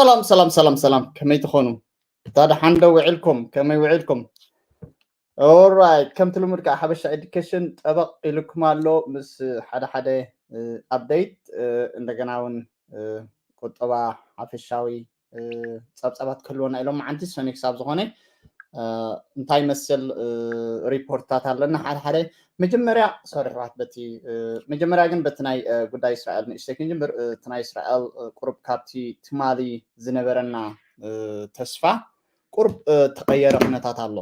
ሰላም ሰላም ሰላም ሰላም፣ ከመይ ትኾኑ? እታ ደሓን ዶ ውዒልኩም? ከመይ ውዒልኩም? Alright፣ ከምቲ ልሙድ ከዓ ሓበሻ ኤዱኬሽን ጠበቕ ኢልኩም ኣሎ ምስ ሓደ ሓደ ኣፕዴት፣ እንደገና እውን ቁጠባ ሓፈሻዊ ጸብጻባት ክህልወና ኢሎም መዓንቲ ሰኒ ክሳብ ዝኾነ እንታይ መስል ሪፖርትታት ኣለና ሓደ ሓደ። መጀመርያ ሶሪ ኣሕዋት፣ በቲ መጀመርያ ግን በቲ ናይ ጉዳይ እስራኤል ንእሽተይ ክንጅምር። እቲ ናይ እስራኤል ቁሩብ ካብቲ ትማሊ ዝነበረና ተስፋ ቁሩብ ተቐየረ ኩነታት ኣሎ።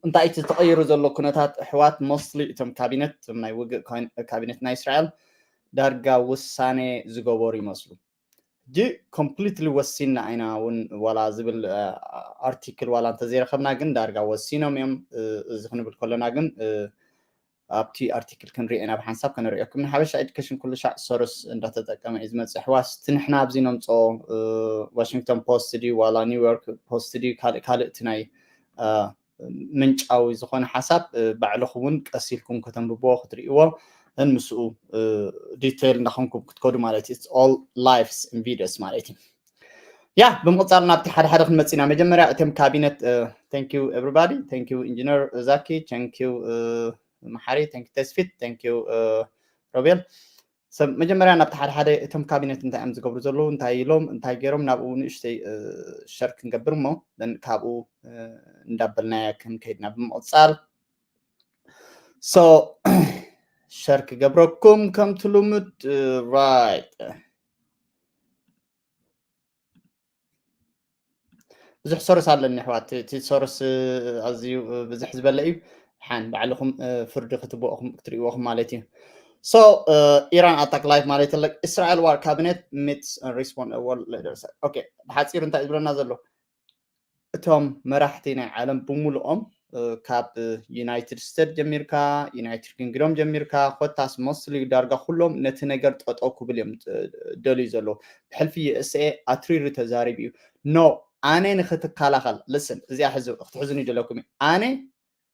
እንታይ እቲ ተቐይሩ ዘሎ ኩነታት ኣሕዋት? ሞስትሊ እቶም ካቢነት፣ እቶም ናይ ውግእ ካቢነት ናይ እስራኤል ዳርጋ ውሳኔ ዝገበሩ ይመስሉ። ሕጂ ኮምፕሊትሊ ወሲንና ኢና እውን ዋላ ዝብል ኣርቲክል ዋላ እንተዘይረኸብና፣ ግን ዳርጋ ወሲኖም እዮም። እዚ ክንብል ከለና ግን ኣብቲ ኣርቲክል ክንሪኦ ኢና፣ ብሓንሳብ ከነሪኦኩም። ንሓበሻ ኤዱኬሽን ኩሉ ሻዕ ሶርስ እንዳተጠቀመ እዩ ዝመፅእ። ኣሕዋት፣ እቲ ንሕና ኣብዚ ነምፅኦ ዋሽንግተን ፖስት ድዩ ዋላ ኒውዮርክ ፖስት ድዩ ካልእ ካልእ እቲ ናይ ምንጫዊ ዝኾነ ሓሳብ ባዕልኹም እውን ቀስ ኢልኩም ከተንብብዎ ክትርእይዎ ን ምስኡ ዲቴይል እንዳኾንኩም ክትከዱ ማለት እዩ። All lives and videos ማለት እዩ። ያ ብምቕፃል ናብቲ ሓደ ሓደ ክንመፅእ ኢና። መጀመርያ እቶም ካቢነት thank you everybody, thank you ኢንጂነር ዛኪ፣ thank you መሓሪ፣ thank you ተስፊት፣ thank you ሮቤል። ሰብ መጀመርያ ናብቲ ሓደ ሓደ እቶም ካቢነት እንታይ እዮም ዝገብሩ ዘለዉ፣ እንታይ ኢሎም እንታይ ገይሮም ናብኡ ንእሽተይ ሸር ክንገብር እሞ ካብኡ እንዳበልናያ ክንከይድና ብምቕፃል so ሸር ክገብረኩም ከምቲ ልሙድ። Right፣ ብዙሕ ሶርስ ኣለኒ ኣሕዋት። እቲ ሶርስ ኣዝዩ ብዙሕ ዝበለ እዩ። ሓን ባዕልኹም ፍርዲ ክትብኦኹም ክትርእይዎኹም ማለት እዩ። So ኢራን ኣታክ ላይፍ ማለት ለ እስራኤል ዋር ካቢኔት ሚትስ ሪስፖንድ ወርልድ ሊደርስ። ኦኬ፣ ብሓፂሩ እንታይ ዝብለና ዘሎ? እቶም መራሕቲ ናይ ዓለም ብምሉኦም ካብ ዩናይትድ ስቴትስ ጀሚርካ፣ ዩናይትድ ኪንግዶም ጀሚርካ፣ ኮታስ ሞስትሊ ዳርጋ ኩሎም ነቲ ነገር ጠጠው ክብል እዮም ደልዩ ዘለዉ። ብሕልፊ ዩ ኤስ ኤ ኣትሪሩ ተዛሪቡ እዩ። ኖ፣ ኣነ ንክትከላኸል፣ ልስን፣ እዚኣ ሕዙ ክትሕዙኒ ደለኩም እዩ። ኣነ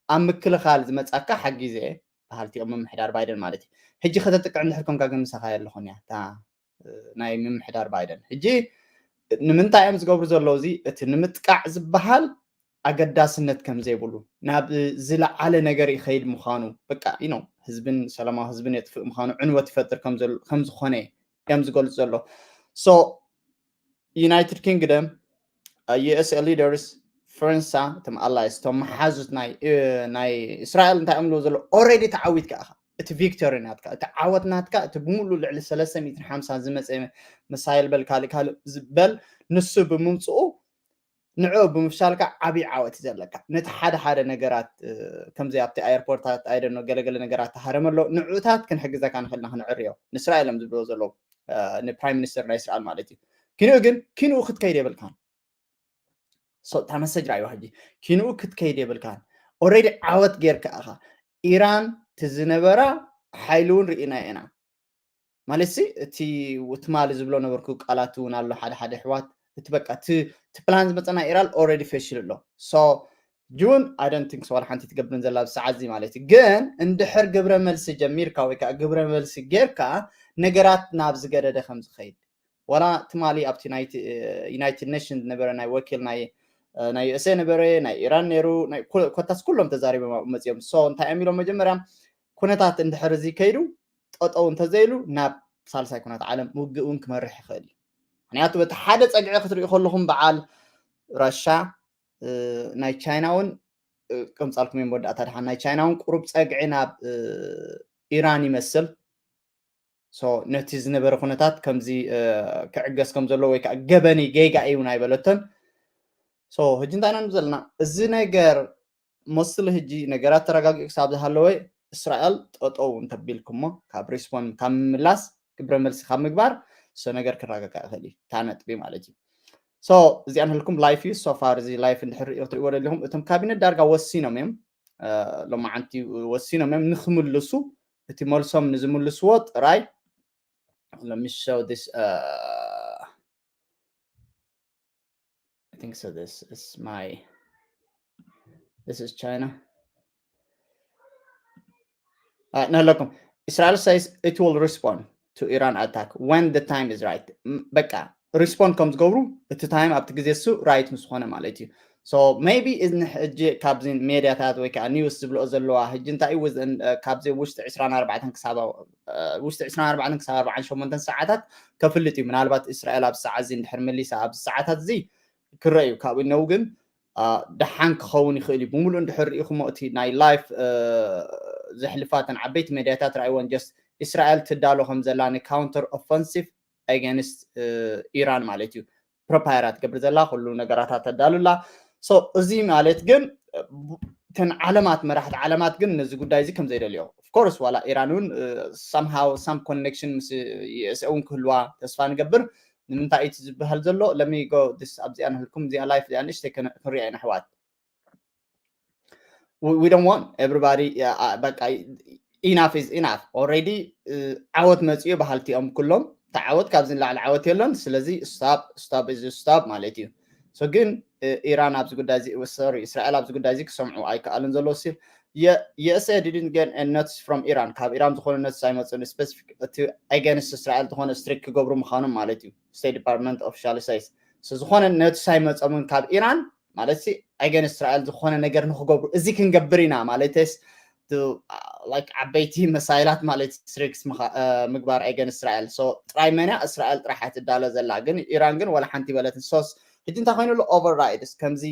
ኣብ ምክልኻል ዝመጻካ ሓጊዘ በሃልቲ እዮም ምምሕዳር ባይደን ማለት እዩ። ሕጂ ከተጥቅዕ እንድሕር ኮንካ ግን ምሳኻ የለኹን እያ እታ ናይ ምምሕዳር ባይደን። ሕጂ ንምንታይ እዮም ዝገብሩ ዘለዉ እዚ? እቲ ንምጥቃዕ ዝበሃል ኣገዳስነት ከም ዘይብሉ፣ ናብ ዝለዓለ ነገር ይኸይድ ምዃኑ፣ በቃ you know ህዝብን ሰላማዊ ህዝብን የጥፍእ ምዃኑ፣ ዕንወት ይፈጥር ከም ዝኾነ እዮም ዝገልጹ ዘሎ። So ዩናይትድ ኪንግደም፣ ዩ ኤስ ኤ ሊደርስ፣ ፈረንሳ፣ እቶም ኣላይስ፣ እቶም መሓዙት ናይ እስራኤል እንታይ እዮም ዝብሉ ዘለዉ? ኦልሬዲ ተዓዊትካ ኢኻ። እቲ ቪክቶሪ ናትካ፣ እቲ ዓወት ናትካ፣ እቲ ብምሉእ ልዕሊ ሰለስተ ሚእትን ሓምሳን ዝመፀ መሳይል በል ካልእ ካልእ ዝበል ንሱ ብምምፅኡ ንዕኡ ብምፍሻልካ ዓብዪ ዓወት እዩ ዘለካ። ነቲ ሓደ ሓደ ነገራት ከምዚ ኣብቲ ኣየርፖርታት ኣይደኖ ገለገለ ነገራት ተሃረመ ኣሎ ንዕኡታት ክንሕግዘካ ንኽእልና ክንዕርዮ ንስራኤል እዮም ዝብልዎ ዘለዉ ንፕራይም ሚኒስተር ናይ እስራኤል ማለት እዩ። ኪንኡ ግን ኪንኡ ክትከይድ የብልካን። እታ መሰጅ ራእይዋ ሕጂ ኪንኡ ክትከይድ የብልካን። ኦልሬዲ ዓወት ጌርካ ኢኻ። ኢራን ትዝነበራ ሓይሊ እውን ርኢና ኢና ማለት ሲ እቲ ትማሊ ዝብሎ ነበርኩ ቃላት እውን ኣሎ ሓደ ሓደ ኣሕዋት እቲ በቃ እቲ ፕላን ዝመፀና ኢራን ኦልሬዲ ፈሽሉ ኣሎ። So ጁን I don't think so ዋላ ሓንቲ ትገብርን ዘላ ኣብዚ ሰዓት እዚ ማለት እዩ። ግን እንድሕር ግብረ መልሲ ጀሚርካ ወይ ከዓ ግብረ መልሲ ጌርካ ነገራት ናብ ዝገደደ ከም ዝኸይድ ዋላ ትማሊ ኣብቲ ዩናይትድ ኔሽን ዝነበረ ናይ ወኪል ናይ ናይ ዩ ኤስ ኤ ነበረ ናይ ኢራን ነይሩ ኮታስ ኩሎም ተዛሪቦም ኣብኡ መፅኦም። So እንታይ እዮም ኢሎም መጀመርያ ኩነታት እንድሕር እዚ ከይዱ ጠጠው እንተዘይሉ ናብ ሳልሳይ ኩናት ዓለም ውግእ እውን ክመርሕ ይኽእል እዩ። ምክንያቱ በቲ ሓደ ፀግዒ ክትሪኡ ከለኹም በዓል ራሻ ናይ ቻይና እውን ቅምፃልኩም እዮም መወዳእታ ድሓን ናይ ቻይና እውን ቁሩብ ፀግዒ ናብ ኢራን ይመስል። So ነቲ ዝነበረ ኩነታት ከምዚ ክዕገስ ከም ዘለዎ ወይ ከዓ ገበኒ ጌጋ እዩ ናይ በለቶን። So ሕጂ እንታይ ኢና ንብል ዘለና? እዚ ነገር ሞስትሊ ሕጂ ነገራት ተረጋጊኡ ክሳብ ዝሃለወ እስራኤል ጠጠው እንተቢልኩሞ ካብ ሪስፖንድ ካብ ምምላስ ግብረ መልሲ ካብ ምግባር so ነገር ክረጋጋእ ይኽእል እዩ እታ ነጥቢ ማለት እዩ። So እዚኣ ንህልኩም ላይፍ እዩ። So far እዚ ላይፍ እንድሕር ሪኦ ክትሪእዎ ደሊኹም እቶም ካቢነት ዳርጋ ወሲኖም እዮም ሎማዓንቲ ወሲኖም እዮም ንክምልሱ እቲ መልሶም ንዝምልስዎ ጥራይ let me show this uh, I think so this is my this is China uh, ንህለኩም Israel says it will respond to Iran attack when the time is right በቃ ሪስፖንድ ከም ዝገብሩ እቲ ታይም ኣብቲ ግዜ እሱ ራይት ምስ ዝኾነ ማለት እዩ። So maybe እዚ ሕጂ ካብዚ ሜድያታት ወይ ከዓ ኒውስ ዝብልኦ ዘለዋ ሕጂ እንታይ እዩ ካብዚ ውሽጢ ዕስራን ኣርባዕተን ክሳብ ውሽጢ ዕስራን ኣርባዕተን ክሳብ ኣርባዓን ሸሞንተን ሰዓታት ከፍልጥ እዩ። ምናልባት እስራኤል ኣብ ሰዓት እዚ እንድሕር መሊሳ ኣብዚ ሰዓታት እዚ ክረአ እዩ። ካብኡ ነው ግን ደሓን ክኸውን ይኽእል እዩ። ብምሉእ እንድሕር ርኢኹሞ እቲ ናይ ላይፍ ዘሕልፋተን ዓበይቲ ሜድያታት ርኣይወን ጀስት እስራኤል ትዳሎ ከም ዘላ ንካውንተር ኦፈንሲቭ ኣጋንስት ኢራን ማለት እዩ። ፕሮፓየራ ትገብር ዘላ ኩሉ ነገራታት ተዳሉላ። So እዚ ማለት ግን እተን ዓለማት መራሕቲ ዓለማት ግን ነዚ ጉዳይ እዚ ከም ዘይደልዮ ኦፍኮርስ ዋላ ኢራን እውን ሳምሃው ሳም ኮኔክሽን ምስ ዩኤስኤ እውን ክህልዋ ተስፋ ንገብር። ንምንታይ እቲ ዝበሃል ዘሎ ለሚ ጎ ስ ኣብዚኣ ንህልኩም እዚኣ ላይፍ እዚኣ ንእሽተይ ክንሪኣ ኢና ኣሕዋት። We don't want everybody በቃ ኢናፍ ኢዝ ኢናፍ ኦልሬዲ ዓወት መፅኡ በሃልቲ እዮም ኩሎም። ተዓወት ካብዚ ንላዕሊ ዓወት የለን። ስለዚ ስታፕ ስታፕ ኢዝ ስታፕ ማለት እዩ። So ግን ኢራን ኣብዚ ጉዳይ እዚ ሶሪ እስራኤል ኣብዚ ጉዳይ እዚ ክሰምዑ ኣይከኣልን ዘሎ ሲል የእስኤ didn't get notice from ኢራን ካብ ኢራን ዝኾነ ኖቲስ ኣይመፅኡን። ስፔሲፊክ እቲ ኣጋንስት እስራኤል ዝኾነ ስትሪክት ክገብሩ ምዃኖም ማለት እዩ። ስቴት ዲፓርትመንት ኦፊሻል ሳይስ ዝኾነ ኖቲስ ኣይመፀምን ካብ ኢራን ማለት ሲ ኣጋንስት እስራኤል ዝኾነ ነገር ንክገብሩ እዚ ክንገብር ኢና ማለት ስ like ዓበይቲ መሳይላት ማለት ስትሪክት ምግባር ኣጋንስት እስራኤል። So ጥራይ መን እያ እስራኤል ጥራሕ እያ ትዳሎ ዘላ ግን ኢራን ግን ዋላ ሓንቲ በለትን። ሶስ ሕጂ እንታይ ኮይኑ ኣሎ ኦቨርራይድስ ከምዚ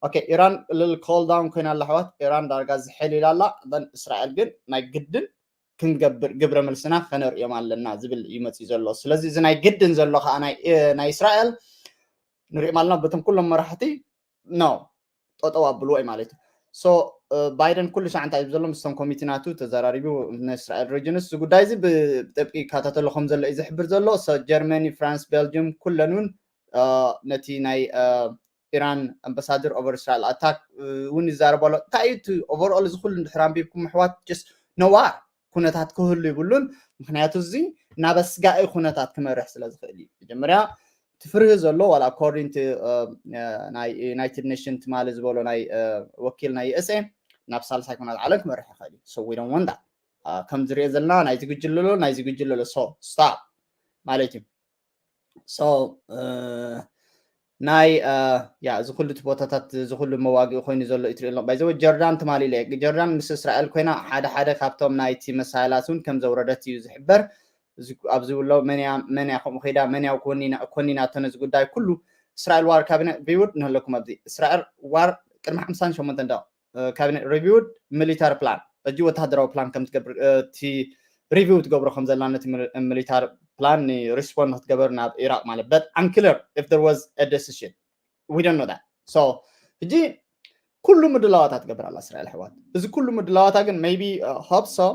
ኦኬ ኢራን ልል ኮል ዳውን ኮይና ኣላ ኣሕዋት። ኢራን ዳርጋ ዝሕል ኢላ ኣላ። እስራኤል ግን ናይ ግድን ክንገብር ግብረ መልስና ከነርእዮም ኣለና ዝብል እዩ መፅዩ ዘሎ። ስለዚ እዚ ናይ ግድን ዘሎ ከዓ ናይ እስራኤል ንሪኦም ኣለና በቶም ኩሎም መራሕቲ ኖ ጠጠው ኣብልዎ እዩ ማለት እዩ። So ባይደን ኩሉ ሻዕ እንታይ እዩ ዘሎ ምስቶም ኮሚቴ ናቱ ተዘራሪቡ ንእስራኤል ሬጅንስ እዚ ጉዳይ እዚ ብጥብቂ ይከታተሎ ከም ዘሎ እዩ ዝሕብር ዘሎ። ጀርመኒ፣ ፍራንስ፣ ቤልጅም ኩለን እውን ነቲ ናይ ኢራን ኣምባሳደር ኦቨር እስራኤል ኣታክ እውን ይዛረብ ኣሎ። እንታይ እዩ እቲ ኦቨርኦል እዚ ኩሉ እንድሕር ኣንቢብኩም ኣሕዋት ጀስት ነዋር ኩነታት ክህሉ ይብሉን። ምክንያቱ እዚ ናብ ኣስጋኢ ኩነታት ክመርሕ ስለ ዝኽእል እዩ። መጀመርያ ትፍርህ ዘሎ ዋላ ኣኮርዲንግ ናይ ዩናይትድ ኔሽን ትማሊ ዝበሎ ናይ ወኪል ናይ ዩኤስኤ ናብ ሳልሳይ ኩናት ዓለም ክመርሕ ይኽእል እዩ። So we don't want that። ከም ዝሪኦ ዘለና ናይ ዝግጅለሎ ናይ ዝግጅለሎ so stop ማለት እዩ። So ናይ ያ እዚ ኩሉ እቲ ቦታታት እዚ ኩሉ መዋግኢ ኮይኑ ዘሎ እዩ ትሪኦ ኣለኹ። ባይዘወ ጀርዳን ትማሊ ኢለ ጀርዳን ምስ እስራኤል ኮይና ሓደ ሓደ ካብቶም ናይቲ መሳይላት እውን ከም ዘውረደት እዩ ዝሕበር። ኣብዚ ውሎ መን እያ መን እያ ከምኡ ከይዳ መን እያ ኮኒናቶ ነዚ ጉዳይ ኩሉ እስራኤል ዋር ካቢነ ሪቪውድ ንህለኩም ኣብዚ እስራኤል ዋር ቅድሚ ሓምሳን ሸሞንተን ደቂቕ ካቢነ ሪቪውድ ሚሊታሪ ፕላን ሕጂ ወታደራዊ ፕላን ከም ትገብር እቲ ሪቪው ትገብሮ ከም ዘላ ነቲ ሚሊታሪ ፕላን ንሪስፖንድ ክትገበር ናብ ኢራቅ ማለት but unclear if there was a decision we don't know that. So ሕጂ ኩሉ ምድላዋታ ትገብር ኣላ እስራኤል ኣሕዋት። እዚ ኩሉ ምድላዋታ ግን maybe hope so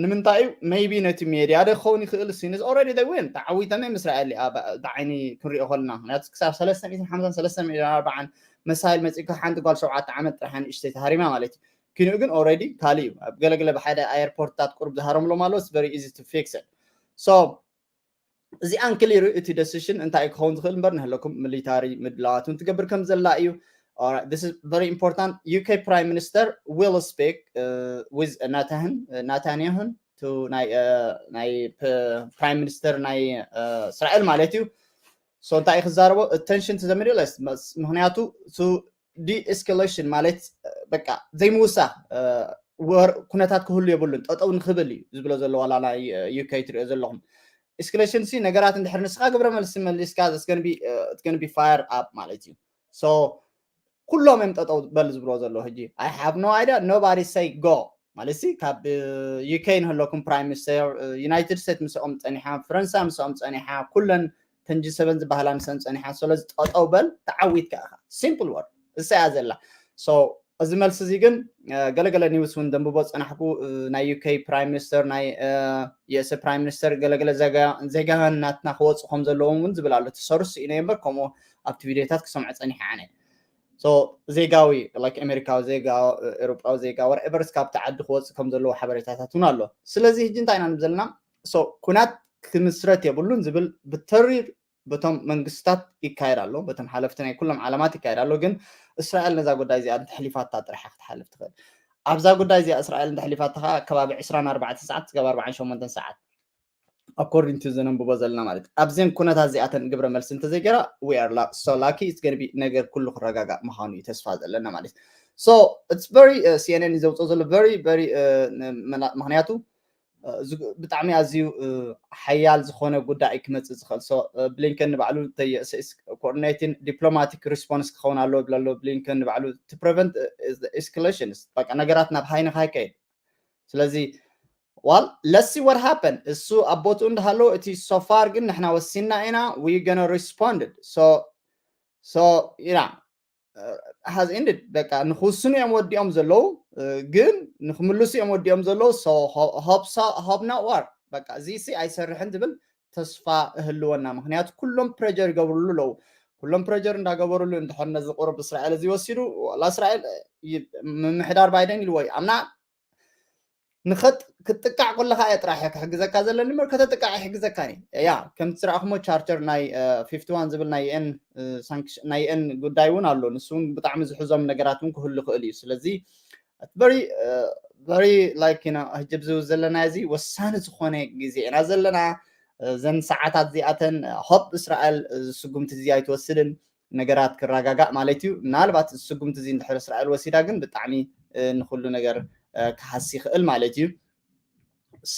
ንምንታይ እዩ maybe ነቲ ሜድያ ዶ ክኸውን ይኽእል ሲንስ already they win ተዓዊቶም እዮም እስራኤል ብዓይኒ ክንሪኦ ከለና ምክንያቱ ክሳብ ሰለስተ ሚእትን ሓምሳን ሰለስተ ሚእትን ኣርባዓን መሳይል መፂእካ ሓንቲ ጓል ሸውዓተ ዓመት ጥራሕ ንእሽተይ ተሃሪማ ማለት እዩ። ኪንኡ ግን already ካልእ እዩ ኣብ ገለገለ ብሓደ ኣየርፖርትታት ቁሩብ ዝሃረምሎም ኣሎ very easy to fix it። So እዚ ኣንክሊር እቲ ደሲሽን እንታይ ክኸውን ዝኽእል እምበር ንህለኩም ሚሊታሪ ምድላዋት እውን ትገብር ከም ዘላ እዩ። This is very important. UK Prime Minister will speak with ናታህን ናታንያሁን ናይ ፕራይም ሚኒስተር ናይ እስራኤል ማለት እዩ። So እንታይ ክዛረቦ attention to the Middle East ምክንያቱ ዲኤስካሌሽን ማለት በቃ ዘይምውሳኽ ኩነታት ክህሉ የብሉን ጠጠው ንክብል እዩ ዝብሎ ዘሎ ዋላ ናይ ዩኬ ትሪኦ ዘለኹም። ኤስካሌሽን ሲ ነገራት እንድሕር ንስኻ ግብረ መልሲ መሊስካ it's gonna be fire up ማለት እዩ። So ኩሎም እዮም ጠጠው በል ዝብሎ ዘሎ ሕጂ I have no idea nobody say go ማለት ሲ ካብ ዩኬ ንህለኩም ፕራይም ሚኒስተር ዩናይትድ ስቴትስ ምስኦም ፀኒሓ ፈረንሳ ምስኦም ፀኒሓ ኩለን ተንጂ ሰበን ዝበሃላ ንሰን ፀኒሓ ስለዚ ጠጠው በል ተዓዊትካ ኢኻ simple word እሳ እያ ዘላ። So እዚ መልሲ እዚ ግን ገለገለ ኒውስ እውን ደንብቦ ፀናሕኩ ናይ ዩኬ ፕራይም ሚኒስተር ናይ ዩኤስ ፕራይም ሚኒስተር ገለገለ ዜጋን ናትና ክወፁ ከም ዘለዎም እውን ዝብል ኣሎ ትሰሩስ ኢነ እምበር ከምኡ ኣብቲ ቪድዮታት ክሰምዖ ፀኒሐ ኣነ ዜጋዊ ኣሜሪካዊ ዜጋ ኤሮጳዊ ዜጋ whatever እስካብቲ ዓዲ ክወፅእ ከም ዘለዎ ሓበሬታታት እውን ኣሎ። ስለዚ ሕጂ እንታይ ኢና ንብል ዘለና ኩናት ክምስረት የብሉን ዝብል ብተሪር በቶም መንግስታት ይካየድ ኣሎ በቶም ሓለፍቲ ናይ ኩሎም ዓለማት ይካየድ ኣሎ። ግን እስራኤል ነዛ ጉዳይ እዚኣ እንተሕሊፋታ ጥራሕ ክትሓልፍ ትኽእል። ኣብዛ ጉዳይ እዚኣ እስራኤል እንተሕሊፋታ ከዓ ከባቢ ዕስራን ኣርባዕተን ሰዓት ክሳብ ኣርባዓን ሸሞንተን ሰዓት according to ዘነንብቦ ዘለና ማለት ኣብዘን ኩነታት እዚኣተን ግብረ መልሲ እንተዘይገራ we are so lucky it's gonna be ነገር ኩሉ ክረጋጋእ ምዃኑ እዩ ተስፋ ዘለና ማለት so it's very CNN እዩ ዘውፅኦ ዘሎ very very ምክንያቱ ብጣዕሚ ኣዝዩ ሓያል ዝኾነ ጉዳይ ክመፅእ ዝኽእል so ብሊንከን ንባዕሉ coordinating diplomatic response ክኸውን ኣለዎ ይብል ኣሎ ብሊንከን ንባዕሉ to prevent escalations በቃ ነገራት ናብ ሃይ ንኻይከይድ ስለዚ well let's see what happen እሱ ኣብ ቦትኡ እንዳሃለዎ እቲ so far ግን ንሕና ወሲንና ኢና we gonna responded so so yeah has ended በቃ ንክውስኑ እዮም ወዲኦም ዘለዉ ግን ንክምልሱ እዮም ወዲኦም ዘለዉ hope not war በቃ እዚ ሲ ኣይሰርሕን ዝብል ተስፋ እህልወና ምክንያቱ ኩሎም pressure ይገብርሉ ኣለዉ ኩሎም pressure እንዳገበርሉ እንድሕር ነዚ ቁሩብ እስራኤል እዚ ወሲዱ ዋላ እስራኤል ምምሕዳር ባይደን ኢልዎ እዩ ኣምና ንኸጥ ክትጥቃዕ ከለኻ እየ ጥራሕ እየ ክሕግዘካ ዘለኒ እምበር ከተጥቃዕ ይሕግዘካ እየ ያ ከምቲ ዝረኣኹሞ charter ናይ fifty one ዝብል ናይ UN ናይ UN ጉዳይ እውን ኣሎ ንሱ እውን ብጣዕሚ ዝሕዞም ነገራት እውን ክህሉ ይኽእል እዩ ስለዚ very very like ሕጂ ኣብዚ ዘለና እዚ ወሳኒ ዝኾነ ግዜ ኢና ዘለና እዘን ሰዓታት እዚኣተን hope እስራኤል እዚ ስጉምቲ እዚ ኣይትወስድን ነገራት ክረጋጋእ ማለት እዩ ምናልባት እዚ ስጉምቲ እዚ እንድሕር እስራኤል ወሲዳ ግን ብጣዕሚ ንኩሉ ነገር ክሃሲ ይኽእል ማለት እዩ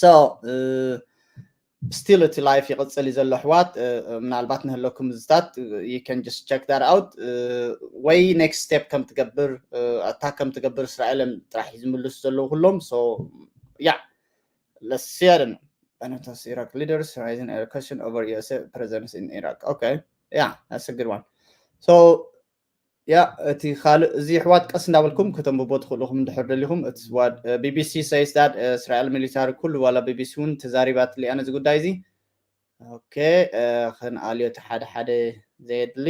so still እቲ life ይቕፅል እዩ ዘሎ ኣሕዋት ምናልባት ንህለኩም ዝታት you can just check that out ወይ next step ከም ትገብር attack ከም ትገብር እስራኤልን ጥራሕ እዩ ዝምልሱ ዘለዉ ኩሎም so yeah let's see I don't know Iraq leaders raising a question over USA presence in Iraq okay yeah that's a good one so yeah እቲ ካልእ እዚ ኣሕዋት ቀስ እንዳበልኩም ከተንብቦ ትኽእሉ ኢኹም እንድሕር ደሊኹም it's what BBC says that እስራኤል ሚሊታሪ ኩሉ ዋላ BBC እውን ተዛሪባትሉ እያ ነዚ ጉዳይ እዚ okay ክንኣልዮ እቲ ሓደ ሓደ ዘየድሊ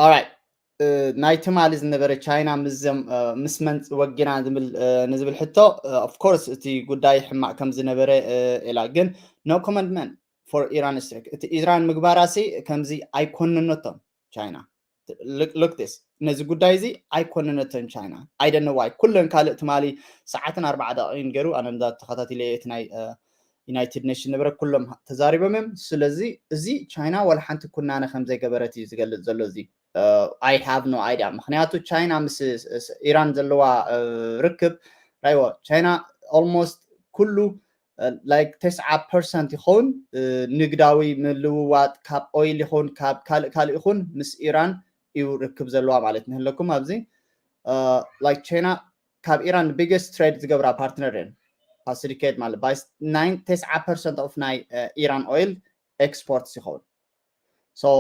alright ናይ ትማሊ ዝነበረ ቻይና ምስ መን ወጊና ንዝብል ሕቶ of course እቲ ጉዳይ ሕማቕ ከም ዝነበረ ኢላ ግን no commitment for Iran strike እቲ ኢራን ምግባራሲ ከምዚ ኣይኮንነቶም ቻይና look this ነዚ ጉዳይ እዚ ኣይኮንነተን ቻይና I don't know why ኩለን ካልእ ትማሊ ሰዓትን ኣርባዓ ደቂቕን ገይሩ ኣነ እንዳ ተኸታቲለ እቲ ናይ United Nation ነበረ ኩሎም ተዛሪቦም እዮም ስለዚ እዚ ቻይና ዋላ ሓንቲ ኩናነ ከም ዘይገበረት እዩ ዝገልፅ ዘሎ እዚ I have no idea ምክንያቱ ቻይና ምስ ኢራን ዘለዋ ርክብ ራይዎ ቻይና almost ኩሉ like ተስዓ percent ይኸውን ንግዳዊ ምልውዋጥ ካብ oil ይኹን ካብ ካልእ ካልእ ይኹን ምስ ኢራን እዩ ርክብ ዘለዋ ማለት ንህለኩም ኣብዚ like ቻይና ካብ ኢራን biggest trade ዝገብራ partner እየን facilitate ማለት by nine ተስዓ percent of ናይ ኢራን oil exports ይኸውን so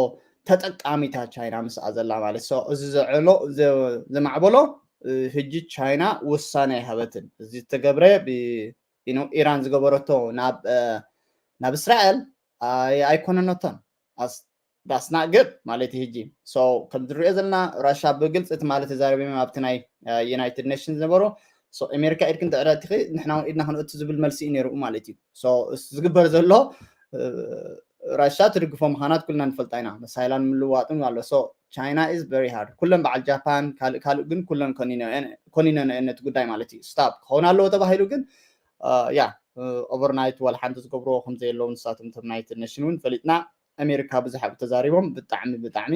ተጠቃሚታ ቻይና ምስኣ ዘላ ማለት so እዚ ዘዕሎ ዘማዕበሎ ህጂ ቻይና ውሳነ ኣይሃበትን እዚ ዝተገብረ ኢራን ዝገበረቶ ናብ እስራኤል ኣይኮነነቶን that's not good ማለት ህጂ so ከም ዝሪኦ ዘለና ራሻ ብግልፂ እቲ ማለት ተዛረቢም ኣብቲ ናይ United Nation ዝነበሮ ኣሜሪካ ኢድክን ትዕረቲ ኢድና ክንእቱ ዝብል መልሲ እዩ ነይሩ ማለት እዩ ዝግበር ዘሎ ራሻ ትድግፎ ምዃናት ኩልና ንፈልጣ ኢና መሳይላን ምልዋጥን ኣሎ so China is very hard ኩለን በዓል ጃፓን ካልእ ካልእ ግን ኩለን ኮኒነን ነቲ ጉዳይ ማለት እዩ stop ክኸውን ኣለዎ ተባሂሉ ግን ያ overnight ዋላ ሓንቲ ዝገብርዎ ከም ዘየለዉ ንሳቶም ተምናይት ነሽን እውን ፈሊጥና ኣሜሪካ ብዙሕ ኣብ ተዛሪቦም ብጣዕሚ ብጣዕሚ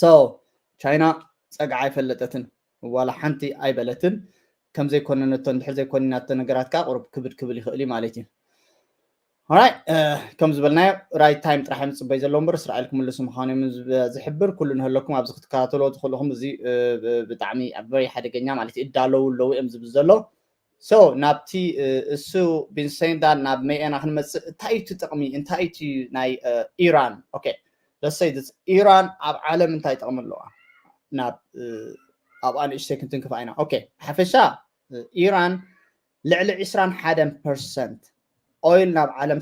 so ቻይና ፀግዓ ኣይፈለጠትን ዋላ ሓንቲ ኣይበለትን ከም ዘይኮነነቶ እንድሕር ዘይኮኒናቶ ነገራት ከዓ ቁሩብ ክብድ ክብል ይኽእል እዩ ማለት እዩ right ከም ዝበልናዮ right time ጥራሕ እዮም ፅበይ ዘለዎ እምበር እስራኤል ክምልሱ ምዃኖም ዝሕብር ኩሉ ንህለኩም ኣብዚ ክትከታተልዎ ትኽእልኹም እዚ ብጣዕሚ very ሓደገኛ ማለት እዩ እዳለዉ ኣለዉ እዮም ዝብል ዘሎ so ናብቲ እሱ ቢንሰንዳ ናብ መኤና ክንመፅእ እንታይ እዩ ጥቕሚ እንታይ እዩ ናይ ኢራን okay let's say ኢራን ኣብ ዓለም እንታይ ጥቕሚ ኣለዋ ናብ ኣብኣ ንእሽተይ ክንትንክፋ ኢና okay ሓፈሻ ኢራን ልዕሊ ዕስራን ሓደን percent oil ናብ ዓለም